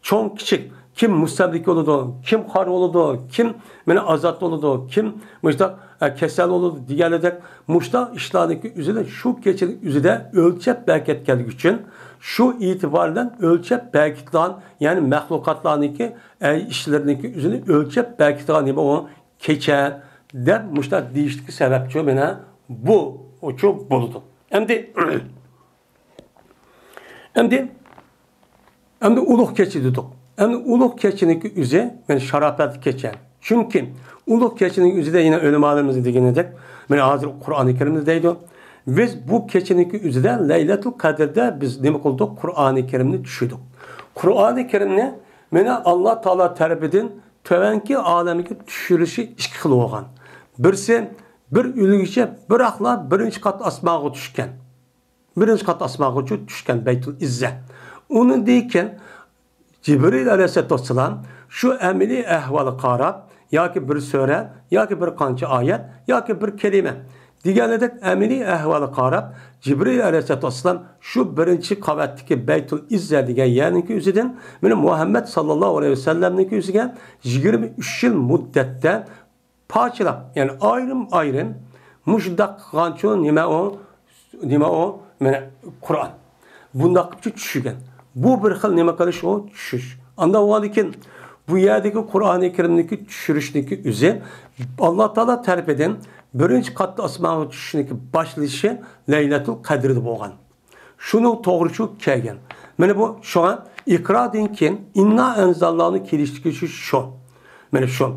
چوڭ كىچىك، كىم مۇستەملىكە بولىدۇ، كىم خار بولىدۇ، كىم مانا ئازاد بولىدۇ، كىم مۇشۇنداق، ئە، كېسەل بولىدۇ دېگەنلىدەك، مۇشۇنداق ئىشلارنىڭكى ئۆزىنى شۇ كېچىنىڭ ئۆزىدە ئۆلچەپ بەكەتكەنلىكى ئۈچۈن، شۇ ئېتىبار بىلەن ئۆلچەپ بەكىتىدىغان، يەنى مەخلۇقاتلارنىڭكى، ئە، ئىشلىرىنىڭكى ئۆزىنى ئۆلچەپ بەكىتىدىغان نېمە ئۇ؟ كېچە دەپ مۇشۇنداق دېيىشلىككە سەۋەبچۇ مانا بۇ ئۇچۇر بولىدۇ. ئەمدى، ئەمدى، ئەمدى ئۇلۇغ كېچە دېدۇق. ئەمدى ئۇلۇغ كېچىنىڭكى ئۆزى مانا شاراپەتلىك كېچە. چۈنكى ئۇلۇغ كېچىنىڭ ئۆزىدە يەنە ئۆلىمالىرىمىز دېگىنىدەك، مانا ھازىر قۇرئانى كەرىمدە دەيدۇ. بىز بۇ كېچىنىڭكى ئۆزىدە لەيلەتۇل قەدىردە بىز نېمە قىلدۇق؟ قۇرئانى كەرىمنى چۈشۈردۇق. قۇرئانى كەرىمنى مانا ئاللا تائالا تەرىپىدىن تۆۋەنكى ئالەمگە چۈشۈرۈشى ئىككى خىل بولغان. بىرسى بىر ئۆلگۈچە بىراقلا بىرىنچى قات ئاسمانغا چۈشكەن. بىرىنچى قات ئاسمانغىچۇ چۈشكەن بەيتۇل ئىززە. ئۇنىڭدىن كېيىن جىبرىل ئەلەيھىسسالاتۇ ۋەسسالام شۇ ئەمەلىي ئەھۋالغا قاراپ، ياكى بىر سۈرە، ياكى بىر قانچە ئايەت، ياكى بىر كەلىمە دېگەنلىدەك ئەمەلىي ئەھۋالغا قاراپ، جىبرىل ئەلەيھىسسالاتۇ ۋەسسالام شۇ بىرىنچى قەۋەتتىكى بەيتۇل ئىززە دېگەن يەرنىڭكى ئۆزىدىن مانا مۇھەممەد ساللاللاھۇ ئەلەيھى ۋەسەللەمنىڭكى ئۆزىگە يىگىرمە ئۈچ يىل مۇددەتتە پارچىلاپ، يەنى ئايرىم-ئايرىم مۇشۇنداق قىلغانچۇ نېمە ئۇ، نېمە ئۇ، مانا قۇرئان. بۇنداق قىلىپچۇ چۈشۈرگەن. بۇ بىر خىل نېمە قىلىش ئۇ؟ چۈشۈرۈش. ئانداق بولغاندىكىن بۇ يەردىكى قۇرئانى كەرىمنىڭكى چۈشۈرۈشنىڭكى ئۆزى ئاللا تائالا تەرىپىدىن بىرىنچى قاتتا ئاسمانغا چۈشۈشنىڭكى باشلىنىشى لەيلەتۇل قەدىردە بولغان. شۇنىڭ توغرىچۇ كەلگەن. مانا بۇ شۇڭا ئىقرادىن كېيىن ئىننا ئەنزاللانى كېلىشتىكى شۇ، شۇ. مانا شۇ.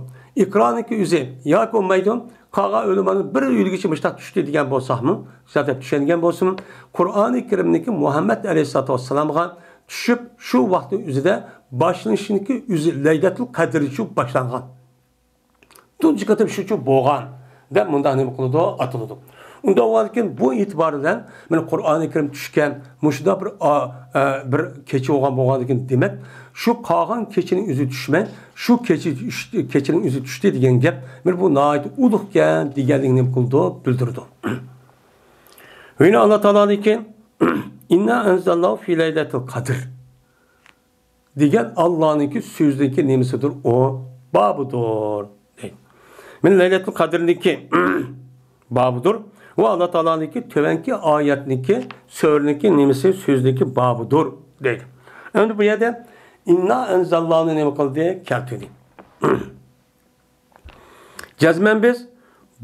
ئىقرانىڭكى ئۆزى ياكى بولمايدۇ. قالغان ئۆلىمالار بىر ئۆلگۈچە مۇشتاق چۈشتى دېگەن بولساقمۇ، شۇنداق دەپ چۈشەنگەن بولسىمۇ، قۇرئانى كەرىمدىكى مۇھەممەد ئەلەيھىسسالاتۇ ۋەسسالامغا چۈشۈپ، شۇ ۋاقىتنىڭ ئۆزىدە باشلىنىشىنىڭكى ئۆزى لەيلەتۇل قەدىرچۇ باشلانغان. تۇنجى قېتىم شۇچۇ بولغان دەپ مۇنداق نېمە قىلىدۇ؟ ئاتىلىدۇ. ئۇنداق بولغاندىكىن بۇ ئېتىبار بىلەن مانا قۇرئانى كەرىم چۈشكەن، مۇشۇنداق بىر، ئا، ئە، بىر كېچە بولغان بولغاندىكىن، دېمەك، شۇ قالغان كېچىنىڭ ئۆزى چۈشمەي، شۇ كېچە چۈش-، كېچىنىڭ ئۆزى چۈشتى دېگەن گەپ، مانا بۇ ناھايىتى ئۇلۇغكەن دېگەنلىكنى نېمە قىلىدۇ؟ بىلدۈرىدۇ. يەنە ئاللا تائالانىڭكى، ئىننا ئەنزەلناھۇ فى لەيلەتىل قەدر. دېگەن ئاللانىڭكى سۆزىنىڭكى نېمىسىدۇر ئۇ؟ بابىدۇر دەيدۇ. مانا لەيلەتۇل قەدىرنىڭكى بابىدۇر. ۋە ئاللا تائالانىڭكى تۆۋەنكى ئايەتنىڭكى، سۈرىنىڭكى نېمىسى، سۆزىنىڭكى بابىدۇر دەيدۇ. ئەمدى بۇ يەردە ئىننا ئەنزەلناھۇنى نېمە قىلدى؟ كەلتۈردى. جەزمەن بىز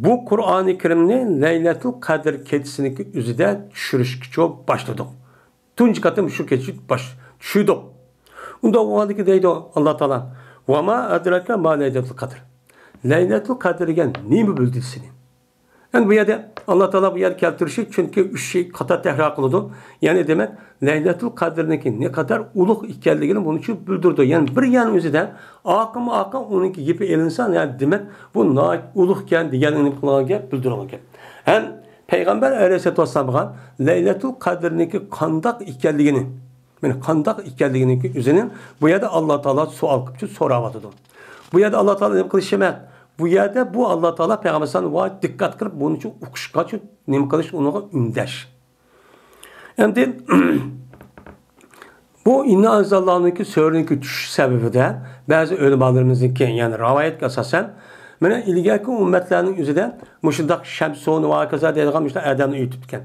بۇ قۇرئانى كەرىمنى لەيلەتۇل قەدىر كېچىسىنىڭكى ئۆزىدە چۈشۈرۈشكىچۇ باشلىدۇق. تۇنجى قېتىم شۇ كېچە باش چۈشۈردۇق. ئۇنداق بولغاندىكىن دەيدۇ ئاللا تائالا، «ۋەما ئەدراكە ما لەيلەتۇل قەدر.» لەيلەتۇل قەدىر دېگەن نېمە بىلدۈردى سېنى؟ ئەمدى بۇ يەردە ئاللا تائالا بۇ يەردە كەلتۈرۈشى، چۈنكى ئۈچ قاتار تەكرار قىلىدۇ. يەنى دېمەك، لەيلەتۇل قەدىرنىڭكى نەقەدەر ئۇلۇغ ئىكەنلىكىنى بۇنىڭ ئۈچۈن بىلدۈرىدۇ. يەنى بىر يەرنىڭ ئۆزىدە ئارقىمۇ ئارقا ئۇنىڭكى گېپى ئېلىنسا، يەنى دېمەك، بۇ ناھايىتى ئۇلۇغ ئىكەن دېگەنلىكنى نېمە قىلغان گەپ، بىلدۈرگەن گەپ. ھەم پەيغەمبەر ئەلەيھىسسالاتۇ ۋەسسالامغا لەيلەتۇل قەدىرنىڭكى قانداق ئىكەنلىكىنى، مانا قانداق ئىكەنلىكىنىڭكى ئۆزىنى بۇ يەردە ئاللا تائالا سوئال قىلىپچۇ سوراۋاتىدۇ. بۇ يەردە ئاللا تائالا نېمە قىلىشى ئەمەس. بۇ يەردە بۇ ئاللا تائالا پەيغەمبەر ئەلەيھىسسالامغا دىققەت قىلىپ، بۇنىڭ ئۈچۈن ئوقۇشقا، نېمە قىلىش، ئۇنىڭغا ئۈندەش. ئەمدى بۇ ئىننا ئەنزەلنىڭكى سۈرىنىڭكى چۈشۈش سەۋەبىدە بەزى ئۆلىمالىرىمىزنىڭكى، يەنى رىۋايەتكە ئاساسەن، مانا ئىلگەركى ئۈممەتلەرنىڭ ئۆزىدە مۇشۇنداق شەمسۇن ۋە ھاكازا دەيدىغان مۇشۇنداق ئادەمنى ئۆتۈپتىكەن.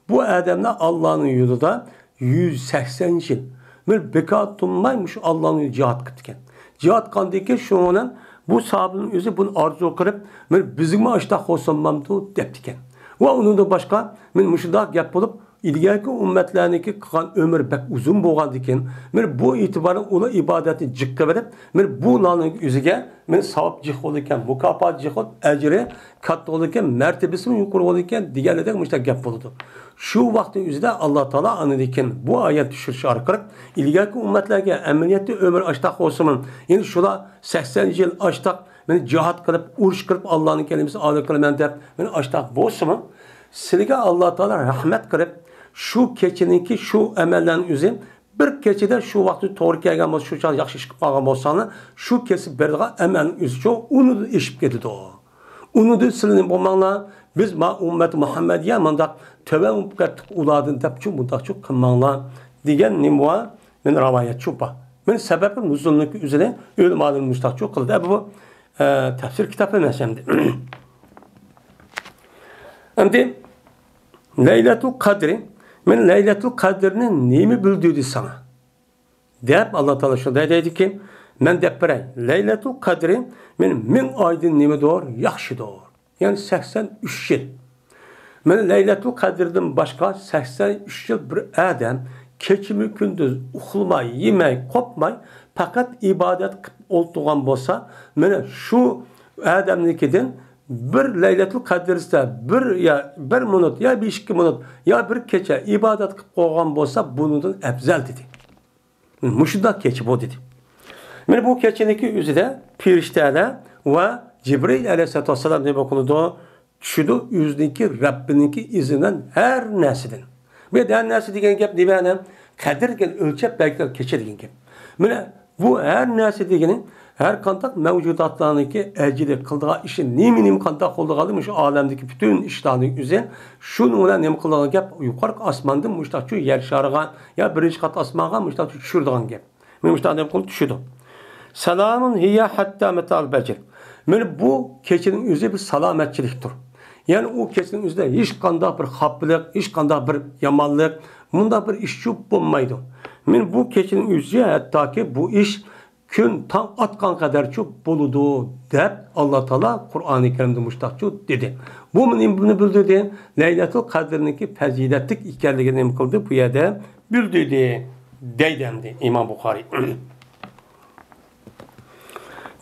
بۇ ئادەملەر ئاللانىڭ يولىدا يۈز سەكسەن يىل، بىر بىكار تۇرماي مۇشۇ ئاللانىڭ يولىدا جىھاد قىپتىكەن. جىھاد قىلغاندىن كېيىن شۇنىڭ بىلەن بۇ ساھابىنىڭ ئۆزى بۇنى ئارزۇ قىلىپ، بىر بىزگىمۇ ئاشتاق بولسۇنمامدۇ دەپتىكەن. ۋە ئۇنىڭدىن باشقا، مانا مۇشۇنداق گەپ بولۇپ، ئىلگەركى ئۈممەتلەرنىڭكى قىلغان ئۆمرى بەك ئۇزۇن بولغاندىكىن، مانا بۇ ئېتىبارى ئۇلار ئىبادەتنى جىققا بېرىپ، مانا بۇلارنىڭ ئۆزىگە مانا ساۋاب جىق بولىدىكەن، مۇكاپات جىق بولۇپ، ئەجرى كاتتا بولىدىكەن، مەرتىبىسىمۇ يۇقىرى بولىدىكەن دېگەنلىرىدەك مۇشۇنداق گەپ بولىدۇ. شۇ ۋاقىتنىڭ ئۆزىدە ئاللا تائالا ئاندىن كېيىن بۇ ئايەت چۈشۈرۈش ئارقىلىق ئىلگەركى ئۈممەتلەرگە ئەمەلىيەتتە ئۆمرى ئاشتاق بولسىمۇ، يەنى شۇلار سەكسەن يىل ئاشتاق، مانا جىھاد قىلىپ، ئۇرۇش قىلىپ، ئاللانىڭ كەلىمىسىنى ئالا قىلىمەن دەپ، مانا ئاشتاق بولسىمۇ، سىلىگە ئاللا تائالا رەھمەت قىلىپ، شۇ كېچىنىڭكى شۇ ئەمەللەرنىڭ ئۆزى بىر كېچىدە شۇ ۋاقىتتا توغرا كەلگەن بولسا، شۇ چاغدا ياخشى ئىش قىلىپ قالغان بولساڭلار، شۇ كېسىپ بېرىدىغان ئەمەلنىڭ ئۆزىچۇ ئۇنىڭدىن ئېشىپ كېتىدۇ. ئۇنىڭدىن سىلىنى بولماڭلار، بىز ما ئۈممەت مۇھەممەدىيە مۇنداق تۆۋەن بولۇپ كەتتۇق ئۇلاردىن دەپچۇ مۇنداقچۇ قىلماڭلار دېگەن نېمە بار؟ مانا رىۋايەتچۇ بار. مانا سەۋەبى نۇزۇلنىڭكى ئۆزىنى ئۆلىمالىرى مۇشتاقچۇ قىلدى. بۇ، ئە، تەپسىر كىتابى ئەمەس ئەمدى. ئەمدى لەيلەتۇل قەدرى، مەن لەيلەتۇل قەدرنى نېمە بىلدۈردى ساڭا؟ دەپ، ئاللا تائالا شۇنداق دەيدىكى، مەن دەپ بېرەي، لەيلەتۇل قەدرى مەن مىڭ ئايدىن نېمىدۇر، ياخشىدۇر. يەنى سەكسەن ئۈچ يىل. مەن لەيلەتۇل قەدىردىن باشقا سەكسەن ئۈچ يىل بىر ئادەم كېچىمۇ كۈندۈز ئۇخلىماي، يېمەي، قوپماي، پەقەت ئىبادەت قىلىپ ئولتۇرغان بولسا، مانا شۇ ئادەمنىڭكىدىن بىر لەيلەتۇل قەدىر دېسە، بىر يا بىر مىنۇت، يا بەش ئىككى مىنۇت، يا بىر كېچە ئىبادەت قىلىپ قويغان بولسا، بۇنىڭدىن ئەپزەل دېدى. مۇشۇنداق كېچە بۇ دېدى. مانا بۇ كېچىنىڭكى ئۆزىدە پېرىشتەلەر ۋە جىبرىئىل ئەلەيھىسسالاتۇ ۋەسسالام نېمە قىلىدۇ؟ چۈشىدۇ ئۆزىنىڭكى رەببىنىڭكى ئىزنى بىلەن ھەر نەرسىدىن. بۇ يەردە ھەر نەرسە دېگەن گەپ نېمە؟ قەدىر دېگەن ئۆلچەپ بەلگىلەپ كېچە دېگەن گەپ. مانا بۇ ھەر نەرسە دېگىنى ھەر قانداق مەۋجۇداتلارنىڭكى ئەجىلى قىلىدىغان ئىشى نېمە، نېمە قانداق قىلىدىغانلىقى مۇشۇ ئالەمدىكى پۈتۈن ئىشلارنىڭ ئۆزى شۇنىڭ بىلەن نېمە قىلىدىغان گەپ، يۇقىرىقى ئاسماندىن مۇشتاقچۇ يەر شارىغا يا بىرىنچى قات ئاسمانغا مۇشتاقچۇ چۈشۈرىدىغان گەپ. مانا مۇشتاق نېمە قىلىپ چۈشىدۇ. سالامۇن ھىيە ھەتتا مەتلەئىل پەجر. مانا بۇ كېچىنىڭ ئۆزى بىر سالامەتچىلىكتۇر. يەنى ئۇ كېچىنىڭ ئۆزىدە ھېچقانداق بىر خاپىلىق، ھېچقانداق بىر يامانلىق، مۇنداق بىر ئىشچۇ بولمايدۇ. مانا بۇ كېچىنىڭ ئۆزى ھەتتاكى بۇ ئىش كۈن تاڭ ئاتقان قەدەرچۇ بولىدۇ، دەپ ئاللا تائالا قۇرئانى كەرىمدە مۇشتاقچۇ دېدى. بۇ نېمىنى بىلدۈردى؟ لەيلەتۇل قەدىرنىڭكى پەزىلەتلىك ئىكەنلىكىنى نېمە قىلدى؟ بۇ يەردە بىلدۈردى، دەيدۇ ئەمدى ئىمام بۇخارىي.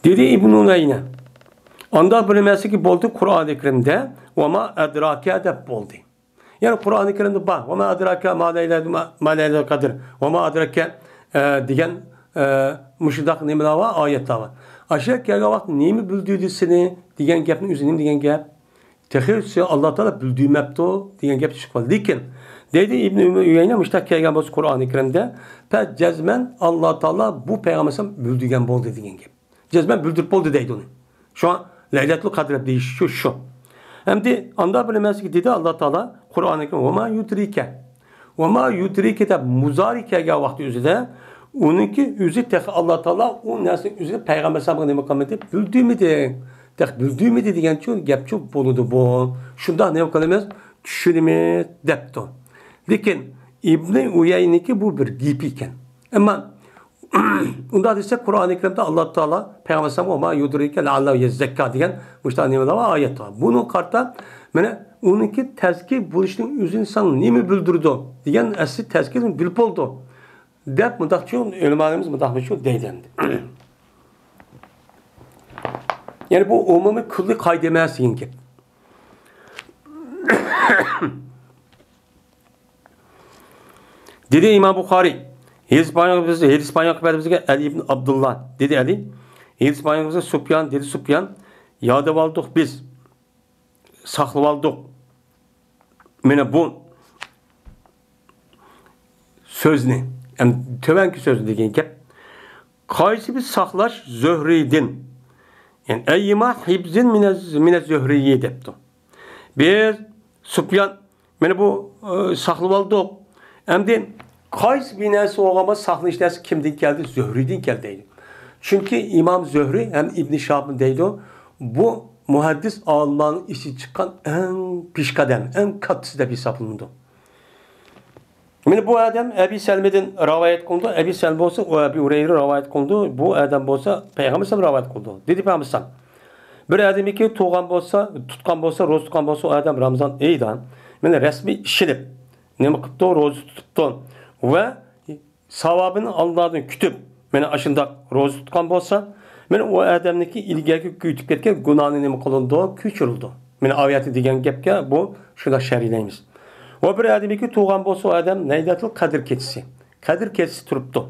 دېدى ئىبنۇ ئۇيەينە، ئانداق بىر نېمەسىكى بولدى قۇرئانى كەرىمدە، ۋەما ئەدراكە دەپ بولدى. يەنى قۇرئانى كەرىمدە بار، ۋەما ئەدراكە ما لەيلە-، ما، ما لەيلەتۇل قەدر، ۋەما ئەدراكە، ئە، دېگەن، ئە، مۇشۇنداق نېمىلەر بار، ئايەتلەر بار. ئاشۇ يەرگە كەلگەن ۋاقىت نېمە بىلدۈردى سېنى دېگەن گەپنىڭ ئۆزى نېمە دېگەن گەپ؟ تېخى سېنى ئاللا تائالا بىلدۈرمەپتۇ دېگەن گەپ چىقىپ قالدى. لېكىن، دەيدۇ ئىبنى ئۇيەينە، مۇشۇنداق كەلگەن بولسا قۇرئانى كەرىمدە، پە جەزمەن ئاللا تائالا بۇ پەيغەمبەر ئەلەيھىسسالام بىلدۈرگەن بولدى دېگەن گەپ. جەزمەن بىلدۈرۈپ بولدى دەيدۇ ئۇنى. شۇڭا لەيلەتۇل قەدىر دەپ دېيىش شۇ، شۇ. ئەمدى ئاندا بىر نېمە دېدى ئاللا تائالا قۇرئانى كەرىم، ۋەما يۇدرىكە. ۋەما يۇدرىكە دەپ مۇزارى كەلگەن ۋاقتى ئۆزىدە، ئۇنىڭكى ئۆزى تېخى ئاللا تائالا ئۇ نەرسىنى ئۆزىگە پەيغەمبەر ئەلەيھىسسالامغا نېمە قىلمىدى؟ بىلدۈرمىدى. تېخى بىلدۈرمىدى دېگەنچۇ گەپچۇ بولىدۇ بۇ. شۇنداق نېمە قىلىمىز؟ چۈشۈرىمىز دەپتۇ. لېكىن ئىبنى ئۇيەينىكى بۇ بىر گېپى ئىكەن. ئەمما ئۇنداق دېسەك، قۇرئانى كەرىمدە ئاللا تائالا پەيغەمبەر ئەلەيھىسسالامغا «ۋەما يۇدرىكە لەئەللەھۇ يەززەككا» دېگەن مۇشۇنداق نېمىلەر بار، ئايەت بار. بۇنىڭغا قارىتا، مانا، ئۇنىڭكى تەزكىيە بولۇشىنىڭ ئۆزىنى ساڭا نېمە بىلدۈرىدۇ دېگەن، ئەسلى تەزكىيە بىلىپ بولىدۇ دەپ، مۇنداقچۇ ئۆلىمالىرىمىز مۇنداقمۇچۇ دەيدۇ ئەمدى. يەنى بۇ ئومۇمىي كۈللىي قائىدە ئەمەس دېگەن گەپ. دېدى ئىمام بۇخارىي، ھەدىس بايان، ھەدىس بايان قىلىپ بەردى بىزگە ئەلى ئىبن ئابدۇللا، دېدى ئەلى. ھەدىس بايان قىلىپ بىزگە سۇپيان، دېدى سۇپيان، يادىۋالدۇق بىز، ساقلىۋالدۇق. مانا بۇ سۆزنى، يەنى تۆۋەنكى سۆزنى دېگەن گەپ. قايسى بىز ساقلاش زۆھرىدىن؟ يەنى ئەييىما ھىبزىن مىنە، مىنە زۆھرىيى دەپتۇ. بىز سۇپيان، مانا بۇ، ئى، ساقلىۋالدۇق. ئەمدى قايسى بىر نەرسە بولغان بولسا، ساقلىنىش نەرسە كىمدىن كەلدى؟ زۆھرىدىن كەلدى دەيدۇ. چۈنكى ئىمام زۆھرى ھەم ئىبنى شىھاب دەيدۇ، بۇ مۇھەددىس ئالىملارنىڭ ئىچىدىن چىققان ئەڭ پېشقەدەم، ئەڭ كاتتىسى دەپ ھېسابلىنىدۇ. مانا بۇ ئادەم ئەبى سەلمىدىن رىۋايەت قىلىنىدۇ. ئەبى سەلمە بولسا، ئۇ ئەبى ھۇرەيرە رىۋايەت قىلىنىدۇ. بۇ ئادەم بولسا پەيغەمبەر سەللەللاھۇ ئەلەيھى ۋەسەللەم رىۋايەت قىلىدۇ. دېدى پەيغەمبەر سەللەللاھۇ ئەلەيھى ۋەسەللەم، بىر ئادەمكى تۇغقان بولسا، تۇتقان بولسا، روزا تۇتقان بولسا، ئۇ ئادەم رامزان ئېيىدا مانا رەسمىي ئىشىنىپ، نېمە قىپتۇ؟ روزا تۇتۇپتۇ. ۋە ساۋابىنى ئاللادىن كۈتۈپ، مانا ئاشۇنداق روزا تۇتقان بولسا، مانا ئۇ ئادەمنىڭكى ئىلگەركى كۆيتۈپ كەتكەن گۇناھىنى نېمە قىلىنىدۇ؟ كۆچۈرۈلىدۇ. مانا ئايەتتە دېگەن گەپكە بۇ شۇنداق شەرھلەيمىز. ۋە بىر ئادەمكى تۇغقان بولسا، ئۇ ئادەم لەيلەتۇل قەدىر كېچىسى، قەدىر كېچىسى تۇرۇپتۇ.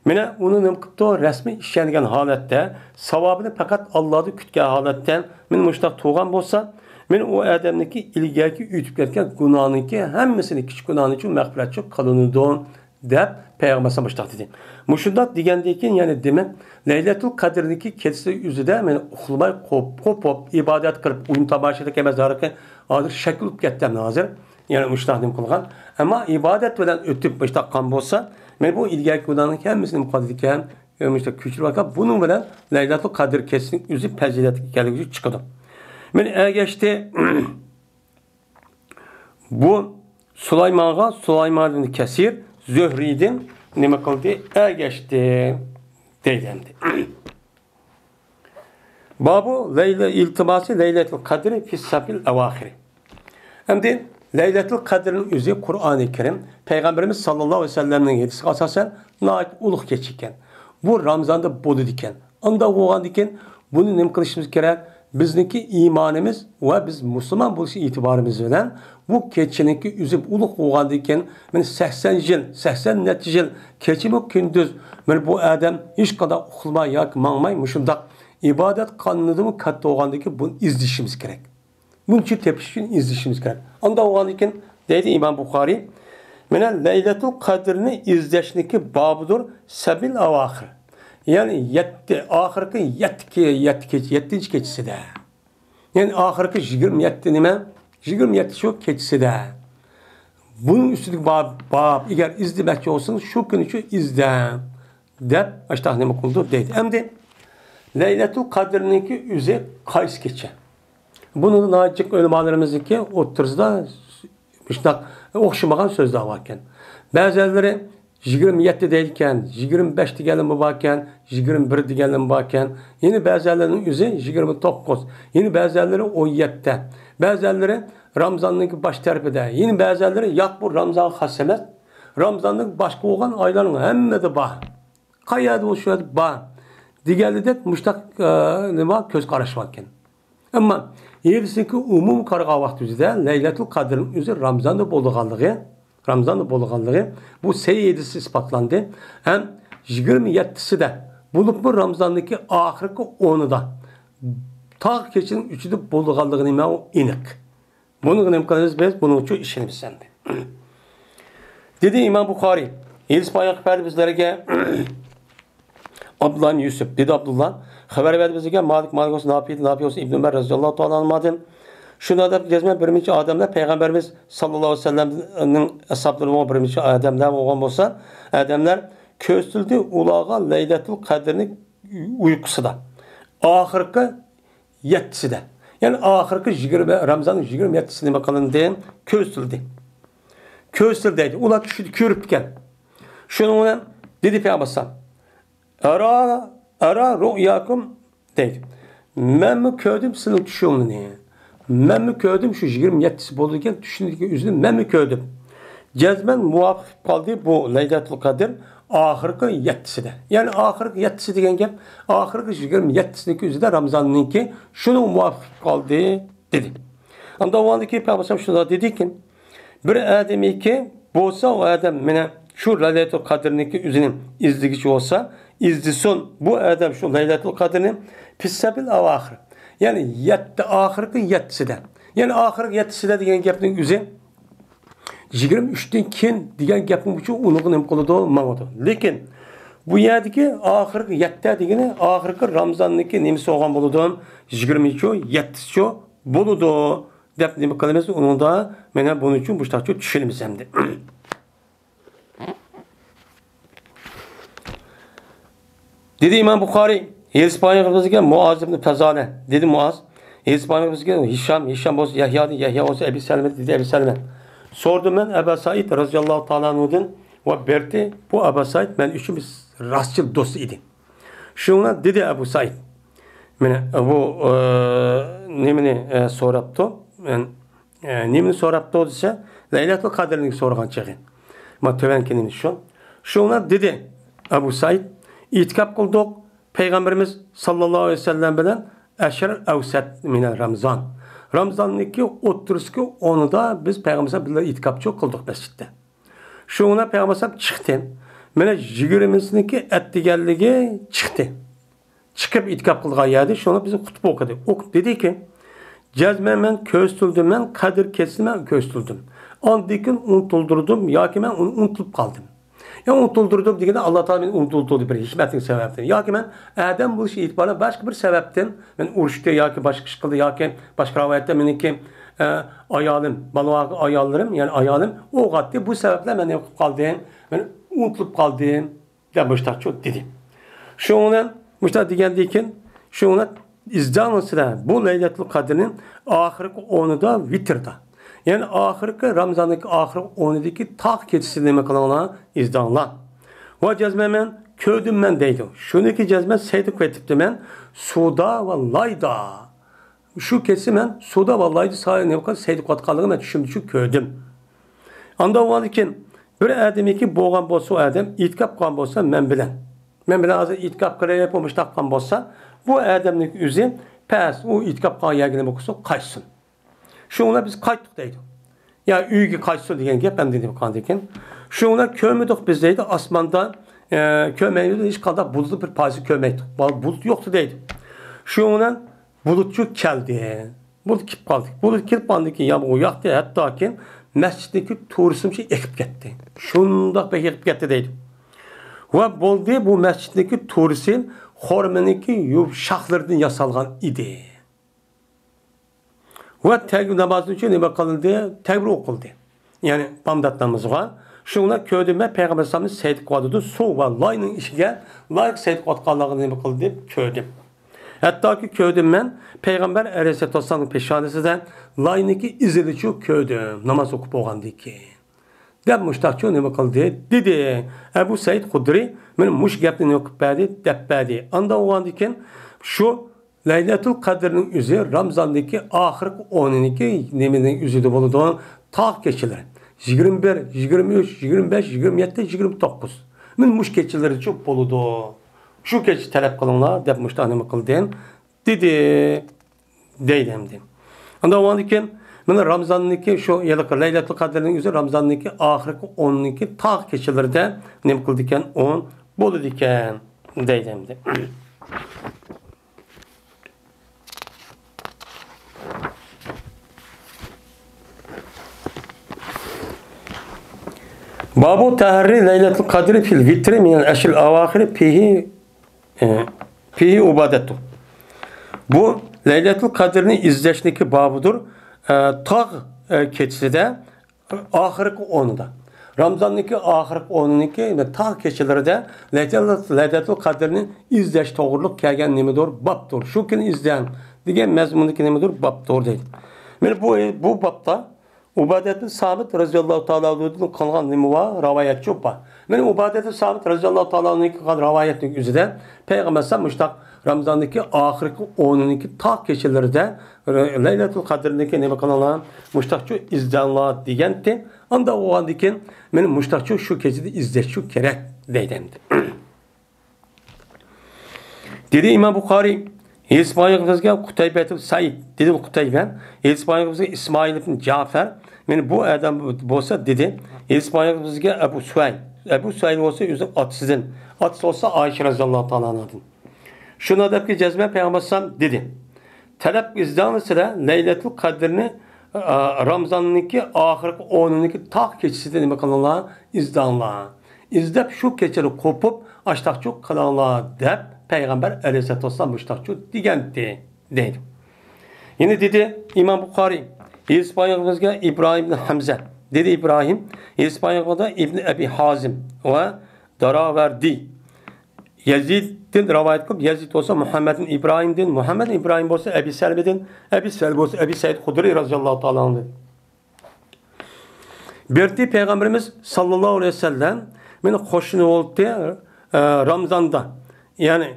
مانا ئۇنى نېمە قىپتۇ؟ رەسمىي ئىشەنگەن ھالەتتە، ساۋابىنى پەقەت ئاللادىن كۈتكەن ھالەتتە، مانا مۇشۇنداق تۇغقان بولسا، مانا ئۇ ئادەمنىڭكى ئىلگەركى ئۆتۈپ كەتكەن گۇناھنىڭكى ھەممىسىنى، كىچىك گۇناھنىچۇ مەغپىرەتچۇ قىلىنىدۇ. دەپ پەيغەمبەر ئەلەيھىسسالام مۇشۇنداق دېدى. مۇشۇنداق دېگەندىن كېيىن يەنە دېمەك، لەيلەتۇل قەدىرنىڭكى كېچىسى ئۆزىدە مەن ئۇخلىماي قوپ، قوپ، قوپ، ئىبادەت قىلىپ، ئويۇن تاماشىدەك ئەمەس، ھازىر، ھازىر شەكىل بولۇپ كەتتى ئەمدى ھازىر. يەنە مۇشۇنداق نېمە قىلغان. ئەمما ئىبادەت بىلەن ئۆتۈپ مۇشۇنداق قىلغان بولسا، مەن بۇ ئىلگەركى گۇناھنىڭ ھەممىسىنى نېمە قىلىدىكەن، مۇشۇنداق كۆچۈرۈۋالغان. بۇنىڭ بىلەن لەيلەتۇل قەدىر كېچىسىنىڭ ئۆزى پەزىلەتكە كەلگۈچى چىقىدۇ. مەن ئەگەشتى. بۇ سۇلايمانغا، سۇلايمان ئىبن كەسىر زۆھرىدىن نېمە قىلدى؟ ئەگەشتى دەيدۇ ئەمدى. بابۇ لەيلە، ئىلتىماسى لەيلەتۇل قەدرى فىس سەبئىل ئەۋاخىرى. ئەمدى لەيلەتۇل قەدرنىڭ ئۆزى قۇرئانى كەرىم، پەيغەمبىرىمىز ساللاللاھۇ ئەلەيھى ۋەسەللەمنىڭ ھەدىسىگە ئاساسەن ناھايىتى ئۇلۇغ كېچە ئىكەن. بۇ رامزاندا بولىدىكەن. ئانداق بولغاندىكىن بۇنى نېمە قىلىشىمىز كېرەك؟ بىزنىڭكى ئىمانىمىز ۋە بىز مۇسۇلمان بولۇش ئېتىبارىمىز بىلەن بۇ كېچىنىڭكى ئۆزى ئۇلۇغ بولغاندىكىن، مانا سەكسەن يىل، سەكسەن نەچچە يىل كېچىمۇ كۈندۈز مانا بۇ ئادەم ھېچقانداق ئۇخلىماي ياكى ماڭماي مۇشۇنداق ئىبادەت قىلغىنىدىمۇ كاتتا بولغاندىكىن بۇنى ئىزدىشىمىز كېرەك. بۇنى تېپىش ئۈچۈن ئىزدىشىمىز كېرەك. ئانداق بولغاندىكىن دەيدۇ ئىمام بۇخارىي، مانا لەيلەتۇل قەدىرنى ئىزدەشنىڭكى بابىدۇر سەبىل ئاۋاخىر. يەنى يەتتە، ئاخىرقى يەتتە كې-، يەتتە كېچە، يەتتىنچى كېچىسىدە. يەنى ئاخىرقى يىگىرمە يەتتە نېمە؟ يىگىرمە يەتتە شۇ كېچىسىدە. بۇنىڭ ئۈستىدىكى باب، باب، ئەگەر ئىزدىمەكچى بولسىڭىز، شۇ كۈنى شۇ ئىزدەڭ، دەپ ئاشتاق نېمە قىلدۇق دەيدۇ. ئەمدى لەيلەتۇل قەدىرنىڭكى ئۆزى قايسى كېچە؟ بۇنىڭدا ناھايىتى جىق ئۆلىمالىرىمىزنىڭكى ئوتتۇرىسىدا مۇشۇنداق ئوخشىمىغان سۆزلەر باركەن. بەزەنلىرى يىگىرمە يەتتە دەيدىكەن، يىگىرمە بەش دېگەنلىرىمۇ باركەن، يىگىرمە بىر دېگەنلىرىمۇ باركەن. يەنە بەزەنلىرىنىڭ ئۆزى يىگىرمە توققۇز، يەنە بەزەنلىرى ئون يەتتە، بەزەنلىرى رامزاننىڭكى باش تەرىپىدە، يەنە بەزەنلىرى ياق، بۇ رامزانغا خاس ئەمەس، رامزاندىن باشقا بولغان ئايلارنىڭ ھەممىدە بار. قەيەردە بولسا شۇ يەردە بار دېگەنلىدەك مۇشۇنداق، ئە، نېمە، كۆز قاراش باركەن. ئەمما ھەدىسنىڭكى ئومۇمىي قارىغان ۋاقتىمىزدا لەيلەتۇل قەدىرنىڭ ئۆزى رامزاندا بولىدىغانلىقى، رامزاندا بولىدىغانلىقى بۇ سەھىھ ھەدىستە ئىسپاتلاندى. ھەم يىگىرمە يەتتىسىدە، بولۇپمۇ رامزاندىكى ئاخىرقى ئونىدا، تاغ كېچىنىڭ ئۈچىدە بولىدىغانلىقى نېمە، ئۇ ئېنىق. بۇنىڭغا نېمە قىلىمىز بىز؟ بۇنىڭ ئۈچۈن ئىشىنىمىز ئەمدى. دېدى ئىمام بۇخارىي، ھەدىس بايان قىلىپ بەردى بىزلەرگە. ئابدۇللا ئىبن يۈسۈپ، دېدى ئابدۇللا، خەۋەر بەردى بىزگە مالىك، مالىك بولسا نافىئدىن، نافىئ بولسا ئىبنى ئۆمەر رەزىياللاھۇ تائالا ئەنھۇمادىن. شۇنداق دەپ جەزمەن بىر نەچچە ئادەملەر پەيغەمبىرىمىز ساللاللاھۇ ئەلەيھى ۋەسەللەمنىڭ ئەسھابلىرى بولغان بىر نەچچە ئادەملەر بولغان بولسا، ئادەملەر كۆرسىتىلدى ئۇلارغا لەيلەتۇل قەدىرنى ئۇيقۇسىدا. ئاخىرقى يەتتىسىدە. يەنى ئاخىرقى يىگىرمە، رامزاننىڭ يىگىرمە يەتتىسى نېمە قىلىندى؟ كۆرسىتىلدى. كۆرسىتىلدى دەيدۇ. ئۇلار چۈشىدە كۆرۈپتىكەن. شۇنىڭ بىلەن دېدى پەيغەمبەر ئەلەيھىسسالام، «ئەرا، ئەرا رۇئياكۇم» دەيدۇ. مەنمۇ كۆردۈم سىزنىڭ چۈشۈڭلارنى. مەنمۇ كۆردۈم، شۇ يىگىرمە يەتتىسى بولىدىكەن، چۈشنىڭ ئۆزىنى مەنمۇ كۆردۈم. جەزمەن مۇۋاپىق قىلىپ قالدى بۇ لەيلەتۇل قەدىر ئاخىرقى يەتتىسىدە. يەنى ئاخىرقى يەتتىسى دېگەن گەپ، ئاخىرقى يىگىرمە يەتتىسىنىڭكى ئۆزىدە رامىزاننىڭكى، شۇنىڭغا مۇۋاپىق قىلىپ قالدى، دېدى. ئاندا ئۇ ئاندىكى پەيغەمبەر شۇنداق دېدىكى، بىر ئادەمكى بولسا، ئۇ ئادەم مانا شۇ لەيلەتۇل قەدىرنىڭكى ئۆزىنى ئىزدىگۈچى بولسا، ئىزدىسۇن. بۇ ئادەم شۇ لەيلەتۇل قەدىرنى فىسسەبىل ئەۋاخىر. يەنى يەتتە، ئاخىرقى يەتتىسىدە. يەنى ئاخىرقى يەتتىسىدە دېگەن گەپنىڭ ئۆزى يىگىرمە ئۈچتىن كېيىن دېگەن گەپنىڭ ئۈچۈن ئۇنىڭغا نېمە قىلىدۇ؟ ماڭىدۇ. لېكىن بۇ يەردىكى ئاخىرقى يەتتە دېگىنى ئاخىرقى رامزاننىڭكى نېمىسى بولغان بولىدۇ؟ يىگىرمىنچى، يەتتىسىچۇ بولىدۇ دەپ نېمە قىلىمىز؟ ئۇنىڭدا مانا بۇنىڭ ئۈچۈن مۇشتاقچۇ چۈشىنىمىز ئەمدى. دېدى ئىمام بۇخارىي، ھېدىس بايان قىلىپ بىزگە مۇئاز ئىبن پەزالە. دېدى مۇئاز، ھېدىس بايان قىلىپ بىزگە ھىشام، ھىشام بولسا يەھيادىن، يەھيا بولسا ئەبى سەلمە، دېدى ئەبى سەلمە. سورىدىم مەن ئەبا سەئىد رەزىياللاھۇ تائالا ئەنھۇدىن ۋە بەردى. بۇ ئەبا سەئىد مەن ئۈچۈن بىر راستچىل دوست ئىدى. شۇڭا دېدى ئەبۇ سەئىد، مانا بۇ، ئە، نېمىنى، ئە، سوراپتۇ؟ مەن ئە، نېمىنى سوراپتۇ دېسە، لەيلەتۇل قەدىرنى سورىغان چېغى. ما تۆۋەنكى نېمە شۇ. شۇڭا دېدى ئەبۇ سەئىد، ئېتىكاپ قىلدۇق پەيغەمبىرىمىز ساللاللاھۇ ئەلەيھى ۋەسەللەم بىلەن ئەشر ئەۋسەت مىنەل رامزان. رامزاننىڭكى ئوتتۇرىسىدىكى ئونىدا بىز پەيغەمبەر بىلەن ئېتىكاپچۇ قىلدۇق مەسچىتتە. شۇڭا پەيغەمبەر چىقتى. مانا يىگىرمىسىنىڭكى ئەتىگەنلىكى چىقتى. چىقىپ ئېتىكاپ قىلغان يەردە شۇنى بىز خۇتبە ئوقۇدى. ئوقۇپ دېدىكى، جەزمەن مەن كۆرسىتىلدىم، مەن قەدىر كېچىسىنى مەن كۆرسىتىلدىم. ئاندىن كېيىن ئۇنتۇلدۇردۇم ياكى مەن ئۇنى ئۇنتۇلۇپ قالدىم. يا ئۇنتۇلدۇردۇم دېگەندە، ئاللا تائالا مېنى ئۇنتۇلدۇردى بىر ھېكمەتنىڭ سەۋەبىدىن. ياكى مەن ئادەم بولۇش ئېتىبارى بىلەن باشقا بىر سەۋەبتىن مەن ئۇرۇشتى ياكى باشقا ئىش قىلدى ياكى باشقا رىۋايەتتە مېنىڭكى، ئە، ئايالىم، بالىلار، ئاياللىرىم، يەنى ئايالىم ئوغاتتى. بۇ سەۋەبلەر مەن نېمە قىلىپ قالدىم؟ مەن ئۇنتۇلۇپ قالدىم. دەپ مۇشتاقچۇ دېدى. شۇڭا مۇشتاق دېگەندىن كېيىن، شۇڭا ئىزدەڭلار سىلەر بۇ لەيلەتۇل قەدىرنى ئاخىرقى ئونىدا ۋىتىردا. يەنى ئاخىرقى رامزاندىكى ئاخىرقى ئونىدىكى تاغ كېچىسى نېمە قىلىڭلار، ئىزدەڭلار. ۋە جەزمەن مەن كۆردۈم مەن دەيدۇ. شۇنىكى جەزمەن سەيدە قېتىپتىمەن سۇدا ۋە لايدا. شۇ كېچىسى مەن سۇدا ۋە لايدا سايە نېمە قىلىپ سەيدە قىلىۋاتقانلىقىنى مەن چۈشۈمدە شۇ كۆردۈم. ئاندىن ئۇنىڭدىن كېيىن بىر ئادەمكى بولغان بولسا، ئۇ ئادەم ئېتىكاپ قىلغان بولسا مەن بىلەن، مەن بىلەن ھازىر ئېتىكاپ قىلىپ مۇشتاق قىلغان بولسا، بۇ ئادەمنىڭ ئۆزى پەس، ئۇ ئېتىكاپ قىلغان يەرگە نېمە قىلسۇن، قايتسۇن. شۇڭا بىز قايتتۇق دەيدۇ. يا ئۆيگە قايتسۇن دېگەن گەپ ئەمدى نېمە قىلغاندىن كېيىن. شۇڭا كۆرمىدۇق بىز دەيدۇ، ئاسماندا، ئە، كۆرمەيمىز، ھېچقانداق بۇلۇتنى بىر پارچە كۆرمەيتتۇق. بۇلۇت يوقتۇ دەيدۇ. شۇڭا بۇلۇتچۇ كەلدى. بۇلۇت كېلىپ قالدى. بۇلۇت كېلىپ ئاندىن كېيىن يامغۇر ياغدى، ھەتتاكى مەسچىتنىڭكى تورۇسىمۇ ئېقىپ كەتتى. شۇنداق بەك ئېقىپ كەتتى دەيدۇ. ۋە بولدى، بۇ مەسچىتنىڭكى تورۇسى خورمىنىڭكى يۇ-، شاخلىرىدىن ياسالغان ئىدى. ۋە تەكبىر نامازى ئۈچۈن نېمە قىلىندى؟ تەكبىر ئوقۇلدى. يەنى بامدات نامىزىغا. شۇڭا كۆردۈم مەن پەيغەمبەر ئەلەيھىسسالامنى سەيدە قىلىۋاتىدۇ. سۇ ۋە لاينىڭ ئىچىگە، لايغا سەيدە قىلىۋاتقانلىقىنى نېمە قىلدىم؟ كۆردۈم. ھەتتاكى كۆردۈم مەن پەيغەمبەر ئەلەيھىسسالاتۇ ۋەسسالامنىڭ پېشانىسىدە لاينىڭكى ئىزىنىچۇ كۆردۈم، ناماز ئوقۇپ بولغاندىن كېيىن. دەپ مۇشتاقچۇ نېمە قىلدى؟ دېدى. ئەبۇ سەئىد خۇدرى مانا مۇشۇ گەپنى نېمە قىلىپ بەردى؟ دەپ بەردى. ئاندا بولغاندىن كېيىن شۇ لەيلەتۇل قەدىرنىڭ ئۆزى رامزاندىكى ئاخىرقى ئونىنىڭكى نېمىنىڭ ئۆزىدە بولىدۇ؟ تاغ كېچىلىرى. يىگىرمە بىر، يىگىرمە ئۈچ، يىگىرمە بەش، يىگىرمە يەتتە، يىگىرمە توققۇز. مانا مۇشۇ كېچىلىرىچۇ بولىدۇ. شۇ كېچە تەلەپ قىلىڭلار دەپ مۇشۇنداق نېمە قىلدىم؟ دېدى. دەيدۇ ئەمدى. ئاندا ئۇنىڭدىن كېيىن مانا رامزاننىڭكى شۇ ھېلىقى لەيلەتۇل قەدىرنىڭ ئۆزى رامزاننىڭكى ئاخىرقى ئوننىڭكى تاغ كېچىلىرىدە نېمە قىلىدىكەن؟ ئون بولىدىكەن دەيدۇ ئەمدى. بابۇ تەھەررى لەيلەتۇل قەدرى فىل ۋىترى مىنەل ئەشرىل ئەۋاخىرى فىھى ئە، فىھى ئۇبادەتۇ. بۇ لەيلەتۇل قەدىرنى ئىزدەشنىكى بابىدۇر. ئە، تاغ، ئە، كېچىسىدە ئاخىرقى ئونىدا. رامزاننىڭكى ئاخىرقى ئونىنىڭكى تاغ كېچىلىرىدە لەيلەتۇل، لەيلەتۇل قەدىرنى ئىزدەش توغرۇلۇق كەلگەن نېمىدۇر؟ بابتۇر. شۇ كۈنى ئىزدەڭ دېگەن مەزمۇندىكى نېمىدۇر؟ بابتۇر دەيدۇ. مانا بۇ، بۇ بابتا ئۇبادەتۇل سامىت رەزىياللاھۇ تائالا ئەنھۇدىن قىلغان نېمە بار؟ رىۋايەتچۇ بار. مەن ئۇبادەتۇ سامىت رەزىياللاھۇ تائالا ئەنھۇ قىلغان رىۋايەتنىڭ ئۆزىدە پەيغەمبەر ئەلەيھىسسالام مۇشتاق رامزاندىكى ئاخىرقى ئونىنىڭكى تاق كېچىلىرىدە لەيلەتۇل قەدىرنىڭكى نېمە قىلىڭلار، مۇشتاقچۇ ئىزدەڭلار دېگەنتى. ئاندا بولغاندىن كېيىن مەن مۇشتاقچۇ شۇ كېچىدە ئىزدەشچۇ كېرەك دەيدۇ ئەمدى. دېدى ئىمام بۇخارىي، ھېلىقى پەيغەمبىرىمىزگە قۇتەيبە ئىبن سەئىد، دېدى قۇتەيبە، ھېلىقى پەيغەمبىرىمىزگە ئىسمائىل ئىبن جەفەر، مېنى بۇ ئادەم بولسا، دېدى، ھېلىقى پەيغەمبىرىمىزگە ئەبۇ سۇھەيل، ئەبۇ سۇھەيل بولسا ئۆزىنىڭ ئاتىسىدىن، ئاتىسى بولسا ئائىشە رەزىياللاھۇ تائالا ئانھادىن. شۇنداق دەپكى جەزمەن پەيغەمبەر ئەلەيھىسسالام دېدى، تەلەپ ئىزدەڭلار سىلەر لەيلەتۇل قەدىرنى، ئا، رامزاننىڭكى ئاخىرقى ئونىنىڭكى تاق كېچىسىدە نېمە قىلىڭلار؟ ئىزدەڭلار. ئىزدەپ شۇ كېچىنى قوپۇپ، ئاشتاقچۇ قىلىڭلار دەپ پەيغەمبەر ئەلەيھىسسالاتۇ ۋەسسالام مۇشتاقچۇ دېگەنتى، دەيدۇ. يەنە دېدى ئىمام بۇخارىي، ھېلىقى پەيغەمبىرىمىزگە ئىبراھىم ئىبن ھەمزە، دېدى ئىبراھىم، ھېلىقى پەيغەمبىرىمىزگە ئىبن ئەبى ھازىم ۋە داراۋەردى يەزىدتىن رىۋايەت قىلىپ، يەزىد بولسا مۇھەممەدتىن ئىبراھىمدىن، مۇھەممەد ئىبراھىم بولسا ئەبى سەلمىدىن، ئەبى سەلمە بولسا ئەبى سەئىد خۇدرىي رەزىياللاھۇ تائالا ئەنھۇدىن. بىرتى پەيغەمبىرىمىز ساللاللاھۇ ئەلەيھى ۋەسەللەم مېنى قوشنا بولدى، ئە، رامزاندا، يەنى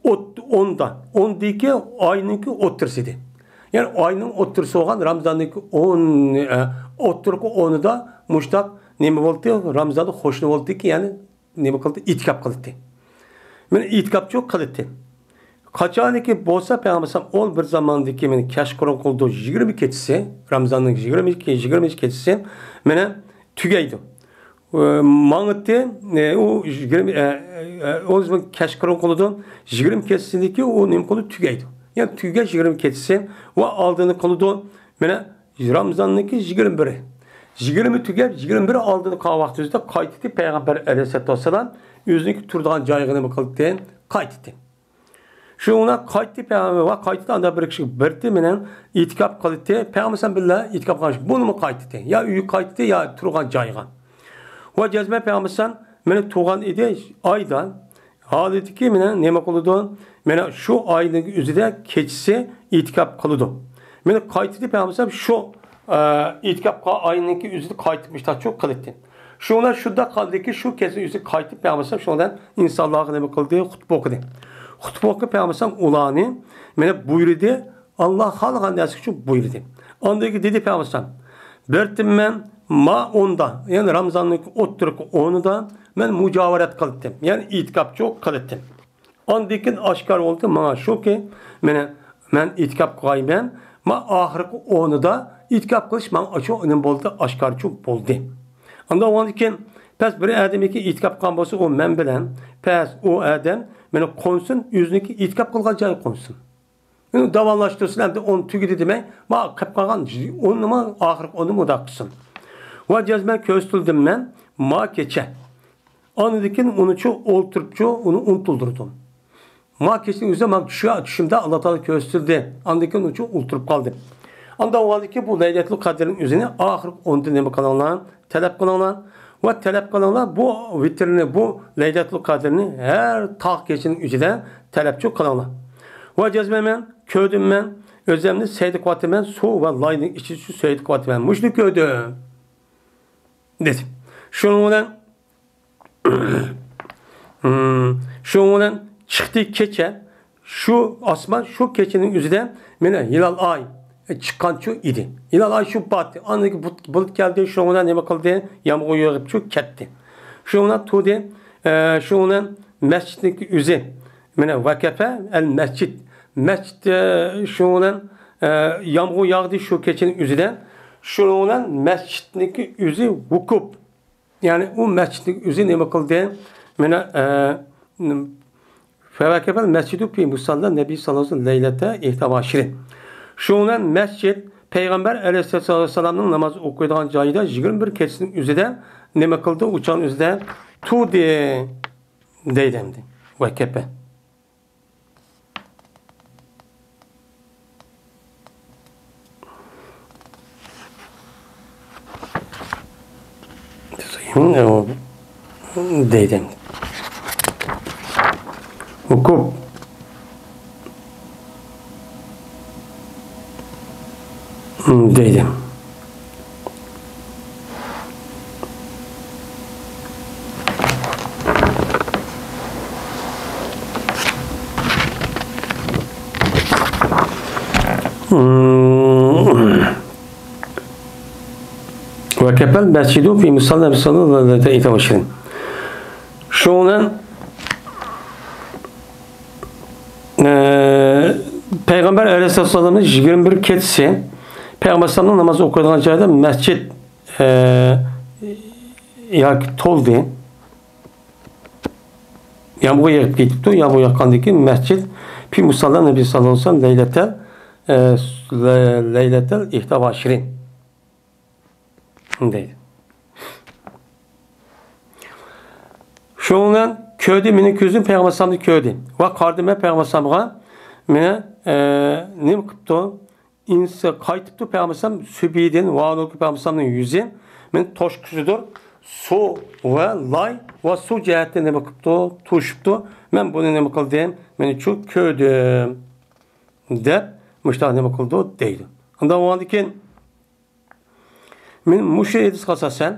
ئوت-، ئوندا، ئوندىكى ئاينىڭكى ئوتتۇرىسى ئىدى. يەنى ئاينىڭ ئوتتۇرىسى بولغان رامزاننىڭكى ئون، ئە، ئوتتۇرىقى ئونىدا مۇشتاق نېمە بولدى؟ رامزاندا قوشنا بولدىكى، يەنى نېمە قىلدى؟ ئېتىكاپ قىلدى. مېنى ئېتىكاپچۇ قىلدى. قاچانكى بولسا پەيغەمبەر ئەلەيھىسسالام ئون بىر زاماندىكى مېنى كەچقۇرۇن قىلىدۇ، يىگىرمە كېچىسى، رامزاننىڭ يىگىرمە ئىككى، يىگىرمە ئۈچ كېچىسى مېنى تۈگەيدۇ. ئە، ماڭىتى، ئە، ئۇ يىگىرمە، ئە، ئە، ئۇ كەچقۇرۇن قىلىدۇ، يىگىرمە كېچىسىدىكى ئۇ نېمە قىلىدۇ؟ تۈگەيدۇ. يەنى تۈگەش يىگىرمە كېچىسى ۋە ئالدىنى قىلىدۇ. مېنى رامزاننىڭكى يىگىرمە بىرى. يىگىرمە تۈگەپ، يىگىرمە بىر ئالدىدا قالغان ۋاقتىمىزدا قايتىدى پەيغەمبەر ئەلەيھىسسالاتۇ ۋەسسالام ئۆزىنىڭكى تۇرىدىغان جايىغا نېمە قىلدى؟ قايتتى. شۇنىڭ بىلەن قايتتى پەيغەمبەر ۋە قايتتى ئاندا بىر كىشى بىرتى مېنىڭ ئېتىكاپ قىلدى. پەيغەمبەر بىللە ئېتىكاپ قىلغان بۇنىمۇ قايتتى. يا ئۆيگە قايتتى، يا تۇرغان جايىغا. ۋە جەزمەن پەيغەمبەر مېنى تۇغان ئىدى ئايدا. ھالىتىكى مېنى نېمە قىلىدۇ؟ مېنى شۇ ئاينىڭ ئۆزىدە كېچىسى ئېتىكاپ قىلىدۇ. مېنى قايتىدى پەيغەمبەر شۇ، ئە، ئېتىكاپ قىلغان ئاينىڭكى ئۆزىدە قايتىپ مۇشتاقچۇ قىلىتتى. شۇ بىلەن شۇنداق قىلدىكى، شۇ كېچىنىڭ ئۆزىدە قايتىپ پەيغەمبەر شۇنىڭ بىلەن ئىنسانلارغا نېمە قىلدى؟ خۇتبە ئوقۇدى. خۇتبە ئوقۇپ پەيغەمبەر ئۇلارنى مېنى بۇيرۇدى، ئاللا خالىغان نەرسە ئۈچۈن بۇيرۇدى. ئاندىن كېيىن دېدى پەيغەمبەر، بىرتىممەن ما ئوندا، يەنى رامزاننىڭ ئوتتۇرىقى ئونىدا مەن مۇجاۋىرەت قىلىتتىم، يەنى ئېتىكاپچۇ قىلىتتىم. ئاندىن كېيىن ئاشكارا بولدى ماڭا شۇكى، مېنى، مەن ئېتىكاپ قىلايمەن، ما ئاخىرقى ئونىدا ئېتىكاپ قىلىش ماڭا شۇ نېمە بولدى، ئاشكارىچۇ بولدى. ئاندىن ئۇنىڭدىن كېيىن، پەس بىر ئادەمكى ئېتىكاپ قىلغان بولسا، ئۇ مەن بىلەن، پەس ئۇ ئادەم مېنى قونسۇن، ئۆزىنىڭكى ئېتىكاپ قىلغان جايىغا قونسۇن. ئۇنى داۋاملاشتۇرسۇن، ئەمدى ئون تۈگىدى دېمەي، ما قېلىپ قالغان ئوننىمۇ، ئاخىرقى ئوننى مۇنداق قىلسۇن. ۋە جەزمەن كۆرسىتىلدىم مەن ما كېچە. ئاندىن كېيىن ئۇنىچۇ ئولتۇرۇپچۇ ئۇنى ئۇنتۇلدۇردۇم. ما كېچىنىڭ ئۆزىدە ماڭا چۈشۈ-، چۈشۈمدە ئاللا تائالا كۆرسىتىلدى. ئاندىن كېيىن ئۇنىچۇ ئولتۇرۇپ قالدىم. ئاندا ئۇ ھالدىكى بۇ لەيلەتۇل قەدىرنىڭ ئۆزىنى ئاخىرقى ئوندا نېمە قىلىڭلار؟ تەلەپ قىلىڭلار ۋە تەلەپ قىلىڭلار، بۇ ۋىتىرنى، بۇ لەيلەتۇل قەدىرنى ھەر تاق كېچىنىڭ ئىچىدە تەلەپچۇ قىلىڭلار. ۋە جەزمەن مەن كۆردۈم، مەن ئۆزۈمنى سەيدە قىلىۋاتىمەن، سۇ ۋە لاينىڭ ئىچىدە سەيدە قىلىۋاتىمەن، مۇشۇنى كۆردۈم، دېدى. شۇنىڭ بىلەن، شۇنىڭ بىلەن چىقتى كېچە، شۇ ئاسمان شۇ كېچىنىڭ ئۆزىدە مانا ھىلال ئاي چىققانچۇ ئىدى. ھىلال ئاي شۇ پاتتى. ئاندىن كېيىن بۇت-، بۇلۇت كەلدى، شۇنىڭ بىلەن نېمە قىلدى؟ يامغۇر يېغىپچۇ كەتتى. شۇنىڭ بىلەن تۇردى، ئە، شۇنىڭ بىلەن مەسچىتنىڭكى ئۆزى، مانا ۋەكەپە ئەل مەسچىت. مەسچىت، ئە، شۇنىڭ بىلەن، ئە، يامغۇر ياغدى شۇ كېچىنىڭ ئۆزىدە. شۇنىڭ بىلەن مەسچىتنىڭكى ئۆزى ۋۇكۇپ. يەنى ئۇ مەسچىتنىڭ ئۆزى نېمە قىلدى؟ مانا، ئە، فەۋەكەفەل مەسجىدۇ فى مۇسەللا نەبى ساللاللاھۇ ئەلەيھى ۋەسەللەم لەيلەتە ئىھدى ۋە ئىشرىن. شۇنىڭ بىلەن مەسچىت پەيغەمبەر ئەلەيھىسسالاتۇ ۋەسسالامنىڭ ناماز ئوقۇيدىغان جايىدا يىگىرمە بىر كېچىسىنىڭ ئۆزىدە نېمە قىلدى؟ ئۇ چاغنىڭ ئۆزىدە تۇردى دەيدۇ ئەمدى. ۋەكەپە. دەيدۇ. ۋۇكۇپ. دەيدۇ. وكفى المسجد في مصلى النبي صلى الله عليه وسلم ليلة الإحدى والعشرين. شۇنىڭ بىلەن، ئە، پەيغەمبەر ئەلەيھىسسالامنىڭ يىگىرمە بىر كېچىسى پەيغەمبەر ئەلەيھىسسالامنىڭ ناماز ئوقۇيدىغان جايىدا مەسچىت، ئە، ياكى تولدى. يامغۇر يېغىپ كېتىپتۇ، يامغۇر ياغقاندىن كېيىن مەسچىت في مصلى النبي صلى الله عليه وسلم ليلة، ئە، ليلة الإحدى والعشرين دەيدۇ. شۇنىڭ بىلەن كۆردى، مېنىڭ كۆزۈم پەيغەمبەر ئەلەيھىسسالامنى كۆردى. ۋە قارىدىم مەن پەيغەمبەر ئەلەيھىسسالامغا، مېنى، ئە، نېمە قىپتۇ؟ ئىنسى قايتىپتۇ پەيغەمبەر ئەلەيھىسسالام سۈبھىدىن، ۋە ھالبۇكى پەيغەمبەر ئەلەيھىسسالامنىڭ يۈزى مېنى توشقۇچىدۇر. سۇ ۋە لاي ۋە سۇ جەھەتتىن نېمە قىپتۇ؟ توشۇپتۇ. مەن بۇنى نېمە قىلدىم؟ مېنى شۇ كۆردۈم، دەپ مۇشۇنداق نېمە قىلىدۇ دەيدۇ. ئاندىن بولغاندىن كېيىن، مەن مۇشۇ ھەدىسكە ئاساسەن،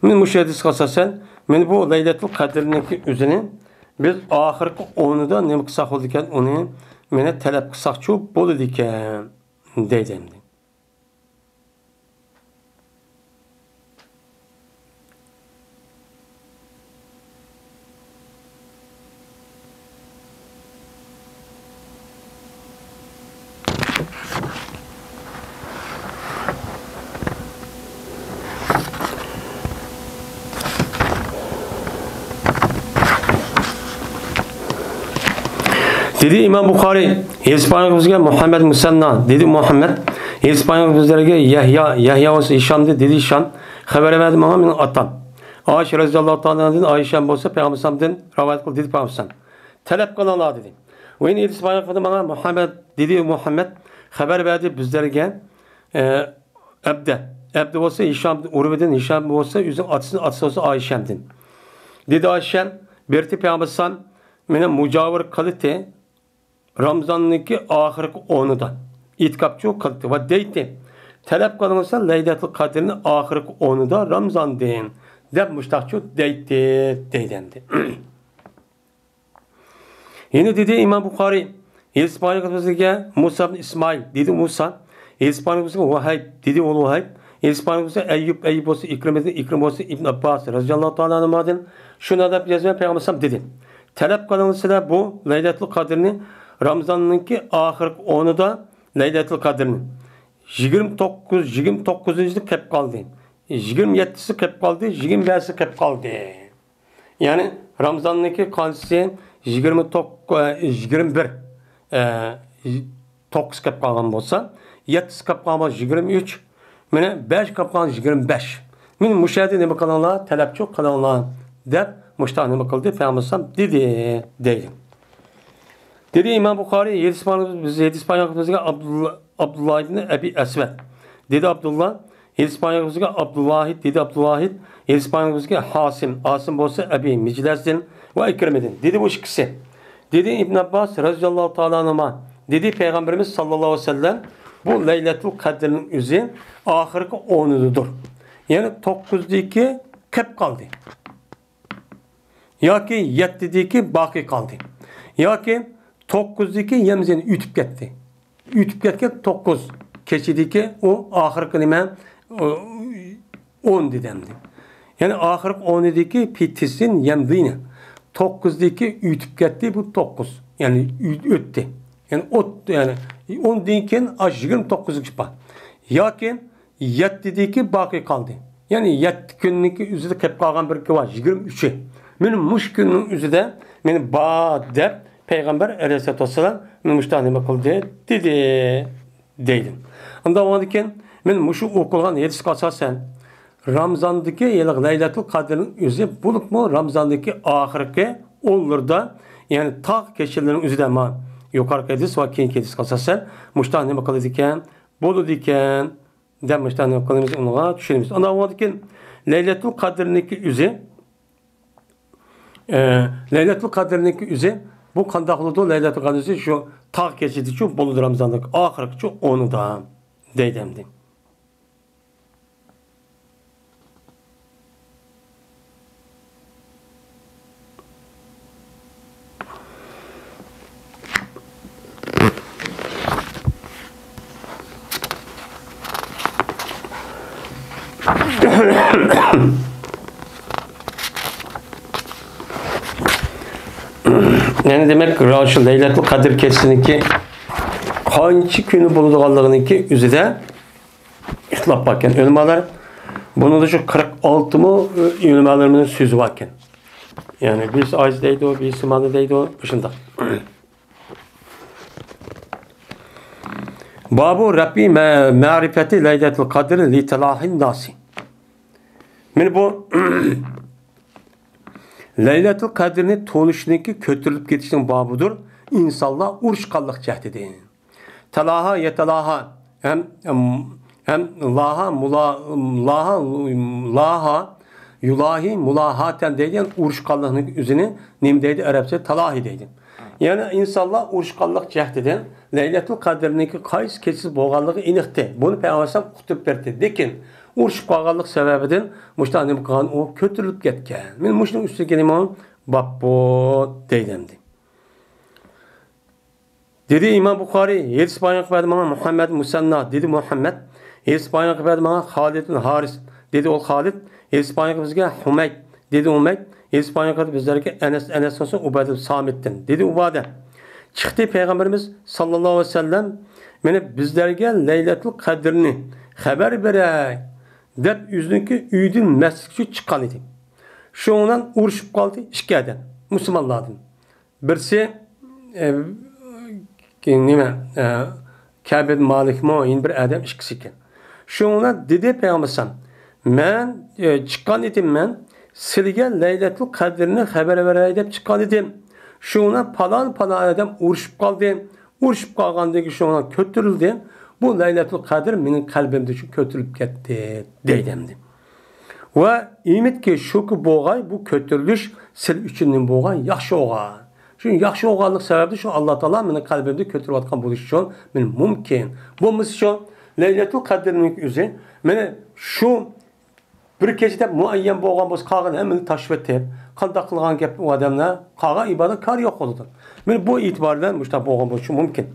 مەن مۇشۇ ھەدىسكە ئاساسەن، مەن بۇ لەيلەتۇل قەدىرنىڭكى ئۆزىنى بىز ئاخىرقى ئونىدا نېمە قىلساق بولىدىكەن، ئۇنى مانا تەلەپ قىلساقچۇ بولىدىكەن، دەيدۇ ئەمدى. دېدى ئىمام بۇخارىي، ھېلىقى پەيغەمبىرىمىزگە مۇھەممەد مۇسەننا، دېدى مۇھەممەد، ھېلىقى پەيغەمبىرىمىزگە يەھيا، يەھيا بولسا ھىشامدىن، دېدى ھىشام، خەۋەر بەردى ماڭا مېنىڭ ئاتام. ئائىشە رەزىياللاھۇ تائالا ئەنھادىن، ئائىشەم بولسا پەيغەمبىرىمىزدىن رىۋايەت قىلدى، دېدى پەيغەمبىرىمىز. تەلەپ قىلىڭلار، دېدى. ۋە يەنە ھېلىقى پەيغەمبىرىمىزگە ماڭا مۇھەممەد، دېدى مۇھەممەد، خەۋەر بەردى بىزلەرگە، ئە، ئەبدە. ئەبدە بولسا ھىشام ئۇرۋىدىن، ھىشام بولسا ئۆزىنىڭ ئاتىسىنىڭ ئاتىسى بولسا ئائىشەمدىن. دېدى ئائىشەم، بېرىپتۇ پەيغەمبەر ئەلەيھىسسالام مېنى مۇجاۋىر قىلىتتى رامزاننىڭكى ئاخىرقى ئونىدا. ئېتىكاپچۇ قىلىتتى ۋە دەيتتى، تەلەپ قىلىڭلار لەيلەتۇل قەدىرنى ئاخىرقى ئونىدا رامزاندىن، دەپ مۇشتاقچۇ دەيتتى، دەيدۇ ئەمدى. يەنە دېدى ئىمام بۇخارىي، ھېلىقى پەيغەمبىرىمىزگە مۇسا ئىبن ئىسمائىل، دېدى مۇسا، ھېلىقى پەيغەمبىرىمىزگە ۋەھىب، دېدى ئۇ ۋەھىب، ھېلىقى پەيغەمبىرىمىزگە ئەييۇب، ئەييۇب بولسا ئىكرىمىدىن، ئىكرىم بولسا ئىبن ئابباس رەزىياللاھۇ تائالا ئەنھۇمادىن، شۇنداق دەپ يازماي پەيغەمبەر ئەلەيھىسسالام دېدى، تەلەپ قىلىڭلار بۇ لەيلەتۇل قەدىرنى رامزاننىڭكى ئاخىرقى ئونىدا لەيلەتۇل قەدىرنى. يىگىرمە توققۇز، يىگىرمە توققۇزىنچىسى قېلىپ قالدى. يىگىرمە يەتتىسى قېلىپ قالدى، يىگىرمە بەشى قېلىپ قالدى. يەنى رامزاننىڭكى قانچىسى؟ يىگىرمە توققۇز، يىگىرمە بىر، ئە، توققۇز قېلىپ قالغان بولسا، يەتتىسى قېلىپ قالغان بولسا يىگىرمە ئۈچ، مانا بەش قېلىپ قالغان يىگىرمە بەش. مانا مۇشۇ يەردە نېمە قىلىڭلار؟ تەلەپچۇ قىلىڭلار، دەپ مۇشۇنداق نېمە قىلدى؟ پەيغەمبەر ئەلەيھىسسالام دېدى، دەيدۇ. دېدى ئىمام بۇخارىي، ھېلىقى پەيغەمبىرىمىز، ھېلىقى پەيغەمبىرىمىزگە ئابدۇللا، ئابدۇللا ئىبنى ئەبى ئەسۋەد. دېدى ئابدۇللا، ھېلىقى پەيغەمبىرىمىزگە ئابدۇلۋاھىد، دېدى ئابدۇلۋاھىد، ھېلىقى پەيغەمبىرىمىزگە ھاسىم، ھاسىم بولسا ئەبى مىجلەسدىن ۋە ئىكرىمىدىن. دېدى بۇ ئىككىسى. دېدى ئىبن ئابباس رەزىياللاھۇ تائالا ئەنھۇما، دېدى پەيغەمبىرىمىز ساللاللاھۇ ئەلەيھى ۋەسەللەم بۇ لەيلەتۇل قەدىرنىڭ ئۆزى ئاخىرقى ئونىدىدۇر. يەنى توققۇزدىكى قېلىپ قالدى. ياكى يەتتىدىكى باقىي قالدى. ياكى توققۇزدىكى يەمزىنى ئۆتۈپ كەتتى. ئۆتۈپ كەتكەن توققۇز كېچىدىكى ئۇ ئاخىرقى نېمە؟ ئۇ، ئون دېدى ئەمدى. يەنى ئاخىرقى ئونىدىكى پىتىسىن يەمزىنى. توققۇزدىكى ئۆتۈپ كەتتى، بۇ توققۇز. يەنى ئۆ-، ئۆتتى. يەنى ئوت-، يەنى ئوندىن كېيىن ئاش يىگىرمە توققۇزىنچى بار. ياكى يەتتىدىكى باقىي قالدى. يەنى يەتتە كۈننىڭكى ئۆزىدە قېلىپ قالغان بىر كۈن بار، يىگىرمە ئۈچى. مانا مۇشۇ كۈننىڭ ئۆزىدە مانا بار دەپ پەيغەمبەر ئەلەيھىسسالاتۇ ۋەسسالام مانا مۇشۇنداق نېمە قىلدى، دېدى، دەيدۇ. ئۇنداق بولغاندىن كېيىن مانا مۇشۇ ئوقۇلغان ھەدىسكە ئاساسەن، رامزاندىكى ھېلىقى لەيلەتۇل قەدىرنىڭ ئۆزى، بولۇپمۇ رامزاندىكى ئاخىرقى ئونلىرىدا، يەنى تاغ كېچىلىرىنىڭ ئۆزىدە، ما يۇقىرىقى ھەدىس ۋە كېيىنكى ھەدىسكە ئاساسەن مۇشۇنداق نېمە قىلىدىكەن، بولىدىكەن. دەپ مۇشۇنداق نېمە قىلىمىز، ئۇنىڭغا چۈشىنىمىز. ئاندىن ئۇنىڭدىن كېيىن لەيلەتۇل قەدىرنىڭكى ئۆزى، ئە، لەيلەتۇل قەدىرنىڭكى ئۆزى بۇ قانداق بولىدۇ؟ لەيلەتۇل قەدىر ئۆزى شۇ تاغ كېچىدىچۇ بولىدۇ، رامزاننىڭ ئاخىرقىچۇ ئونىدا دەيدۇ ئەمدى. يەنى دېمەك، شۇ لەيلەتۇل قەدىر كېچىسىنىڭكى قانچە كۈنى بولىدىغانلىقىنىڭكى ئۆزىدە ئىختىلاپ باركەن ئۆلىمالار. بۇنىڭدا شۇ قىرىق ئالتىمۇ ئۆلىمالىرىمىزنىڭ سۆزى باركەن. يەنى بىرسى ئايسى دەيدۇ، بىرسى مانا دەيدۇ، شۇنداق. بابۇ رەفئى مە-، مەرىپەتى لەيلەتۇل قەدر لىتەلاھىن ناسى. مانا بۇ لەيلەتۇل قەدرنى تونۇشنىڭكى كۆتۈرۈلۈپ كېتىشنىڭ بابىدۇر، ئىنسانلار ئۇرۇشقانلىق جەھەتتىن. تالاھا، يەتەلاھا، ھەم، ھەم، ھەم لاھا، مۇلا-، لاھا، لاھا، يۇلاھى، مۇلاھاتەن دەيدىغان ئۇرۇشقانلىقنىڭ ئۆزىنى نېمە دەيدۇ؟ ئەرەبچە تالاھى دەيدۇ. يەنى ئىنسانلار ئۇرۇشقانلىق جەھەتتىن لەيلەتۇل قەدىرنىڭكى قايسى كېچىسى بولغانلىقى ئېنىقتى. بۇنى پەيغەمبەر ئەلەيھىسسالام ئۇقتۇرۇپ بەردى. لېكىن ئۇرۇشۇپ قالغانلىق سەۋەبىدىن مۇشۇنداق نېمە قىلغان، ئۇ كۆتۈرۈلۈپ كەتكەن. مانا مۇشۇنىڭ ئۈستىگە نېمە باب بۇ دەيدۇ ئەمدى. دېدى ئىمام بۇخارىي، ھەدىس بايان قىلىپ بەردى ماڭا مۇھەممەد مۇسەننا، دېدى مۇھەممەد. ھەدىس بايان قىلىپ بەردى ماڭا خالىد بىن ھارىس، دېدى ئۇ خالىد. ھەدىس بايان قىلىپ بىزگە ھۇمەيد، دېدى ھۇمەيد. ھەدىس بايان قىلىپ بىزلەرگە ئەنەس، ئەنەس بولسا ئۇبادە بىن سامىتتىن، دېدى ئۇبادە. چىقتى پەيغەمبىرىمىز ساللاللاھۇ ئەلەيھى ۋەسەللەم، مانا بىزلەرگە لەيلەتۇل قەدىرنى خەۋەر بېرەي دەپ ئۆزىنىڭكى ئۆيىدىن مەسچىتكىچە چىققان ئىدى. شۇنىڭ بىلەن ئۇرۇشۇپ قالدى ئىككى ئادەم مۇسۇلمانلاردىن. بىرسى، ئە، نېمە، ئە، كەبىد مالىكمۇ، يەنە بىر ئادەم ئىككىسى ئىكەن. شۇڭا دېدى پەيغەمبەر ئەلەيھىسسالام، مەن، ئە، چىققان ئىدىم مەن، سىلىگە لەيلەتۇل قەدىرنى خەۋەر بېرەي دەپ چىققان ئىدىم. شۇڭا پالان، پالان ئادەم ئۇرۇشۇپ قالدى. ئۇرۇشۇپ قالغاندىن كېيىن شۇڭا كۆتۈرۈلدى. بۇ لەيلەتۇل قەدىر مېنىڭ قەلبىمدە شۇ كۆتۈرۈلۈپ كەتتى، دەيدۇ ئەمدى. ۋە ئۈمىدكى شۇكى بولغاي، بۇ كۆتۈرۈلۈش سىل ئۈچۈن نېمە بولغان؟ ياخشى بولغان. شۇ ياخشى بولغانلىق سەۋەبىدىن شۇ ئاللا تائالا مېنىڭ قەلبىمدە كۆتۈرۈۋاتقان بولۇشى ئۈچۈن مېنى مۇمكىن. بولمىسا شۇ لەيلەتۇل قەدىرنىڭ ئۆزى مېنى شۇ بىر كېچە دەپ مۇئەييەن بولغان بولسا، قالغان ھەممىنى تاشلىۋېتىپ، قانداق قىلغان گەپ ئۇ ئادەملەر، قالغان ئىبادەت كارى يوق بولىدۇ. مېنى بۇ ئېتىبار بىلەن مۇشۇنداق بولغان بولۇشى مۇمكىن.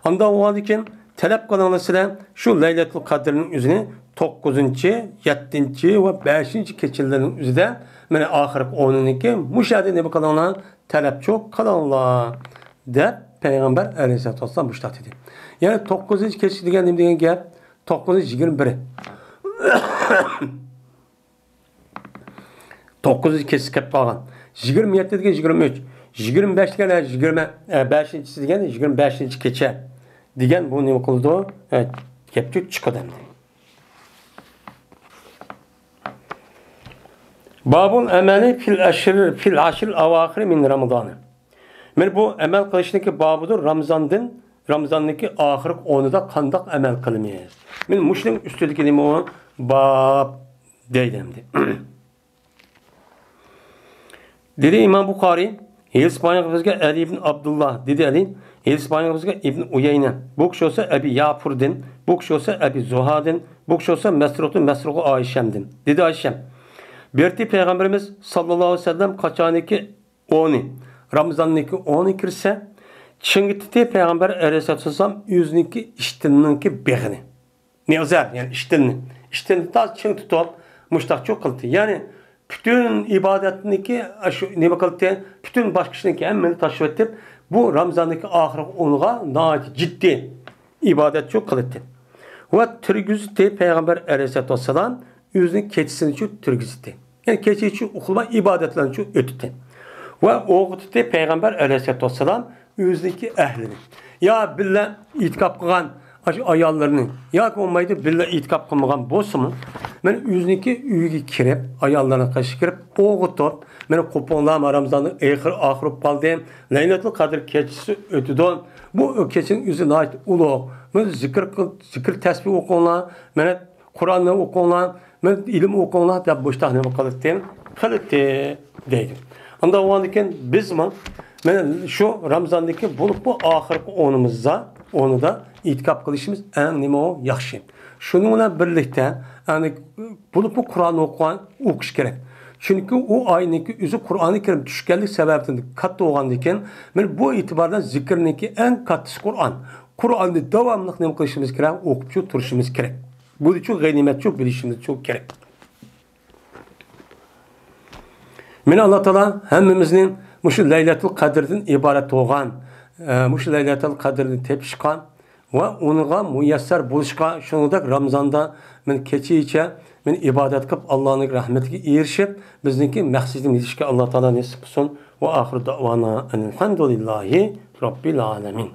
ئانداق بولغاندىن كېيىن تەلەپ قىلىڭلار سىلەر شۇ لەيلەتۇل قەدىرنىڭ ئۆزىنى توققۇزىنچى، يەتتىنچى ۋە بەشىنچى كېچىلىرىنىڭ ئۆزىدە، مانا ئاخىرقى ئونىنىڭكى مۇشۇ يەردە نېمە قىلىڭلار، تەلەپچۇ قىلىڭلار، دەپ پەيغەمبەر ئەلەيھىسسالاتۇ ۋەسسالام مۇشۇنداق دېدى. يەنى توققۇزىنچى كېچە دېگەن نېمە دېگەن گەپ؟ توققۇزىنچى، يىگىرمە بىرى. توققۇزىنچى كېچىسى كەپ قالغان. يىگىرمە يەتتە دېگەن يىگىرمە ئۈچ، يىگىرمە بەش دېگەن، ھە، يىگىرمە، ھە، بەشىنچىسى دېگەن يىگىرمە بەشىنچى كېچە دېگەن بۇ نېمە قىلىدۇ؟ ھە، گەپچۇ چىقىدۇ ئەمدى. بابۇل ئەمەلى فىل ئەشر، فىل ئەشر ئەۋاخىر مىن رامىزان. مانا بۇ ئەمەل قىلىشنىڭكى بابىدۇر رامىزاندىن، رامىزاننىڭكى ئاخىرقى ئونىدا قانداق ئەمەل قىلىمىز؟ مانا مۇشۇنىڭ ئۈستىدىكى نېمە ئۇ؟ باب دەيدۇ ئەمدى. دېدى ئىمام بۇخارىي، ھەدىس بايان قىلىپ بىزگە ئەلى ئىبن ئابدۇللا، دېدى ئەلى، ھەدىس بايان قىلىپ بىزگە ئىبن ئۇيەينە، بۇ كىشى بولسا ئەبى ياپۇردىن، بۇ كىشى بولسا ئەبى زۇھادىن، بۇ كىشى بولسا مەسرۇقتىن، مەسرۇقى ئائىشەمدىن، دېدى ئائىشەم. بېرىتى پەيغەمبىرىمىز ساللاللاھۇ ئەلەيھى ۋەسەللەم قاچانكى ئونى، رامىزاننىڭكى ئونى كىرسە، چىڭىتتى پەيغەمبەر ئەلەيھىسسالاتۇ ۋەسسالام ئۆزىنىڭكى ئىشتىنىنىڭكى بېغىنى. نېغىزەر، يەنى ئىشتىننى. ئىشتىننى تاز چىڭ تۇتۇپ، مۇشتاق چۇ قىلدى. يەنى پۈتۈن ئىبادەتنىكى، شۇ نېمە قىلدى؟ پۈتۈن باشقا ئىشنىڭكى ھەممىنى تاشلىۋېتىپ، بۇ رامىزاننىڭكى ئاخىرقى ئونىغا ناھايىتى جىددىي ئىبادەت چۇ قىلدى. ۋە تۈرگۈزدى پەيغەمبەر ئەلەيھىسسالاتۇ ۋەسسالام ئۆزىنىڭ كېچىسىنى چۇ تۈرگۈزدى. يەنى كېچىچۇ ئۇخلىماي ئىبادەتلەرنىچۇ ئۆتتى. ۋە ئويغىتىتتى پەيغەمبەر ئەلەيھىسسالاتۇ ۋەسسالام ئۆزىنىڭكى ئەھلىنى. يا بىللە ئېتىكاپ قىلغان ئاشۇ ئاياللىرىنى، ياكى بولمايدۇ بىللە ئېتىكاپ قىلمىغان بولسىمۇ، مانا ئۆزىنىڭكى ئۆيىگە كىرىپ، ئاياللىرىنىڭ قېشىغا كىرىپ، ئويغىتىپ، مانا قوپۇڭلار، رامىزاننىڭ ئېخىرى ئاخىر بولۇپ قالدى، لەيلەتۇل قەدىر كېچىسى ئۆتىدۇ. بۇ كېچىنىڭ ئۆزى ناھايىتى ئۇلۇغ. مانا زىكىر قىل-، زىكىر تەسبىھ ئوقۇڭلار، مانا قۇرئاننى ئوقۇڭلار، مانا ئىلىم ئوقۇڭلار دەپ مۇشتاق نېمە قىلاتتى؟ قىلاتتى دەيدۇ. ئانداق بولغاندىكىن بىزمۇ مانا شۇ رامىزاندىكى بولۇپمۇ ئاخىرقى ئونىمىزدا، ئونىدا ئېتىكاپ قىلىشىمىز ئەڭ نېمە ئۇ؟ ياخشى. شۇنىڭ بىلەن بىرلىكتە، يەنى بولۇپمۇ قۇرئان ئوقۇغان، ئوقۇش كېرەك. چۈنكى ئۇ ئاينىڭكى ئۆزى قۇرئانى كەرىم چۈشكەنلىك سەۋەبىدىن كاتتا بولغاندىكىن، مانا بۇ ئېتىباردا زىكىرنىڭكى ئەڭ كاتتىسى قۇرئان. قۇرئاننى داۋاملىق نېمە قىلىشىمىز كېرەك؟ ئوقۇپچۇ تۇرۇشىمىز كېرەك. بۇنىچۇ غەنىيمەتچۇ بىلىشىمىزچۇ كېرەك. مانا ئاللا تائالا ھەممىمىزنى مۇشۇ لەيلەتۇل قەدىردىن ئىبارەت بولغان، ئە، مۇشۇ لەيلەتۇل قەدىرنى تېپىشقا ۋە ئۇنىڭغا مۇيەسسەر بولۇشقا، شۇنىڭدەك رامىزاندا مانا كېچىچە مانا ئىبادەت قىلىپ، ئاللانىڭ رەھمىتىگە ئېرىشىپ، بىزنىڭكى مەقسىتىمىزگە يېتىشكە ئاللا تائالا نېسىپ قىلسۇن. ۋە ئاخىرۇ دەۋانا ئەنىل ھەمدۇلىللاھى رەببىل ئالەمىن.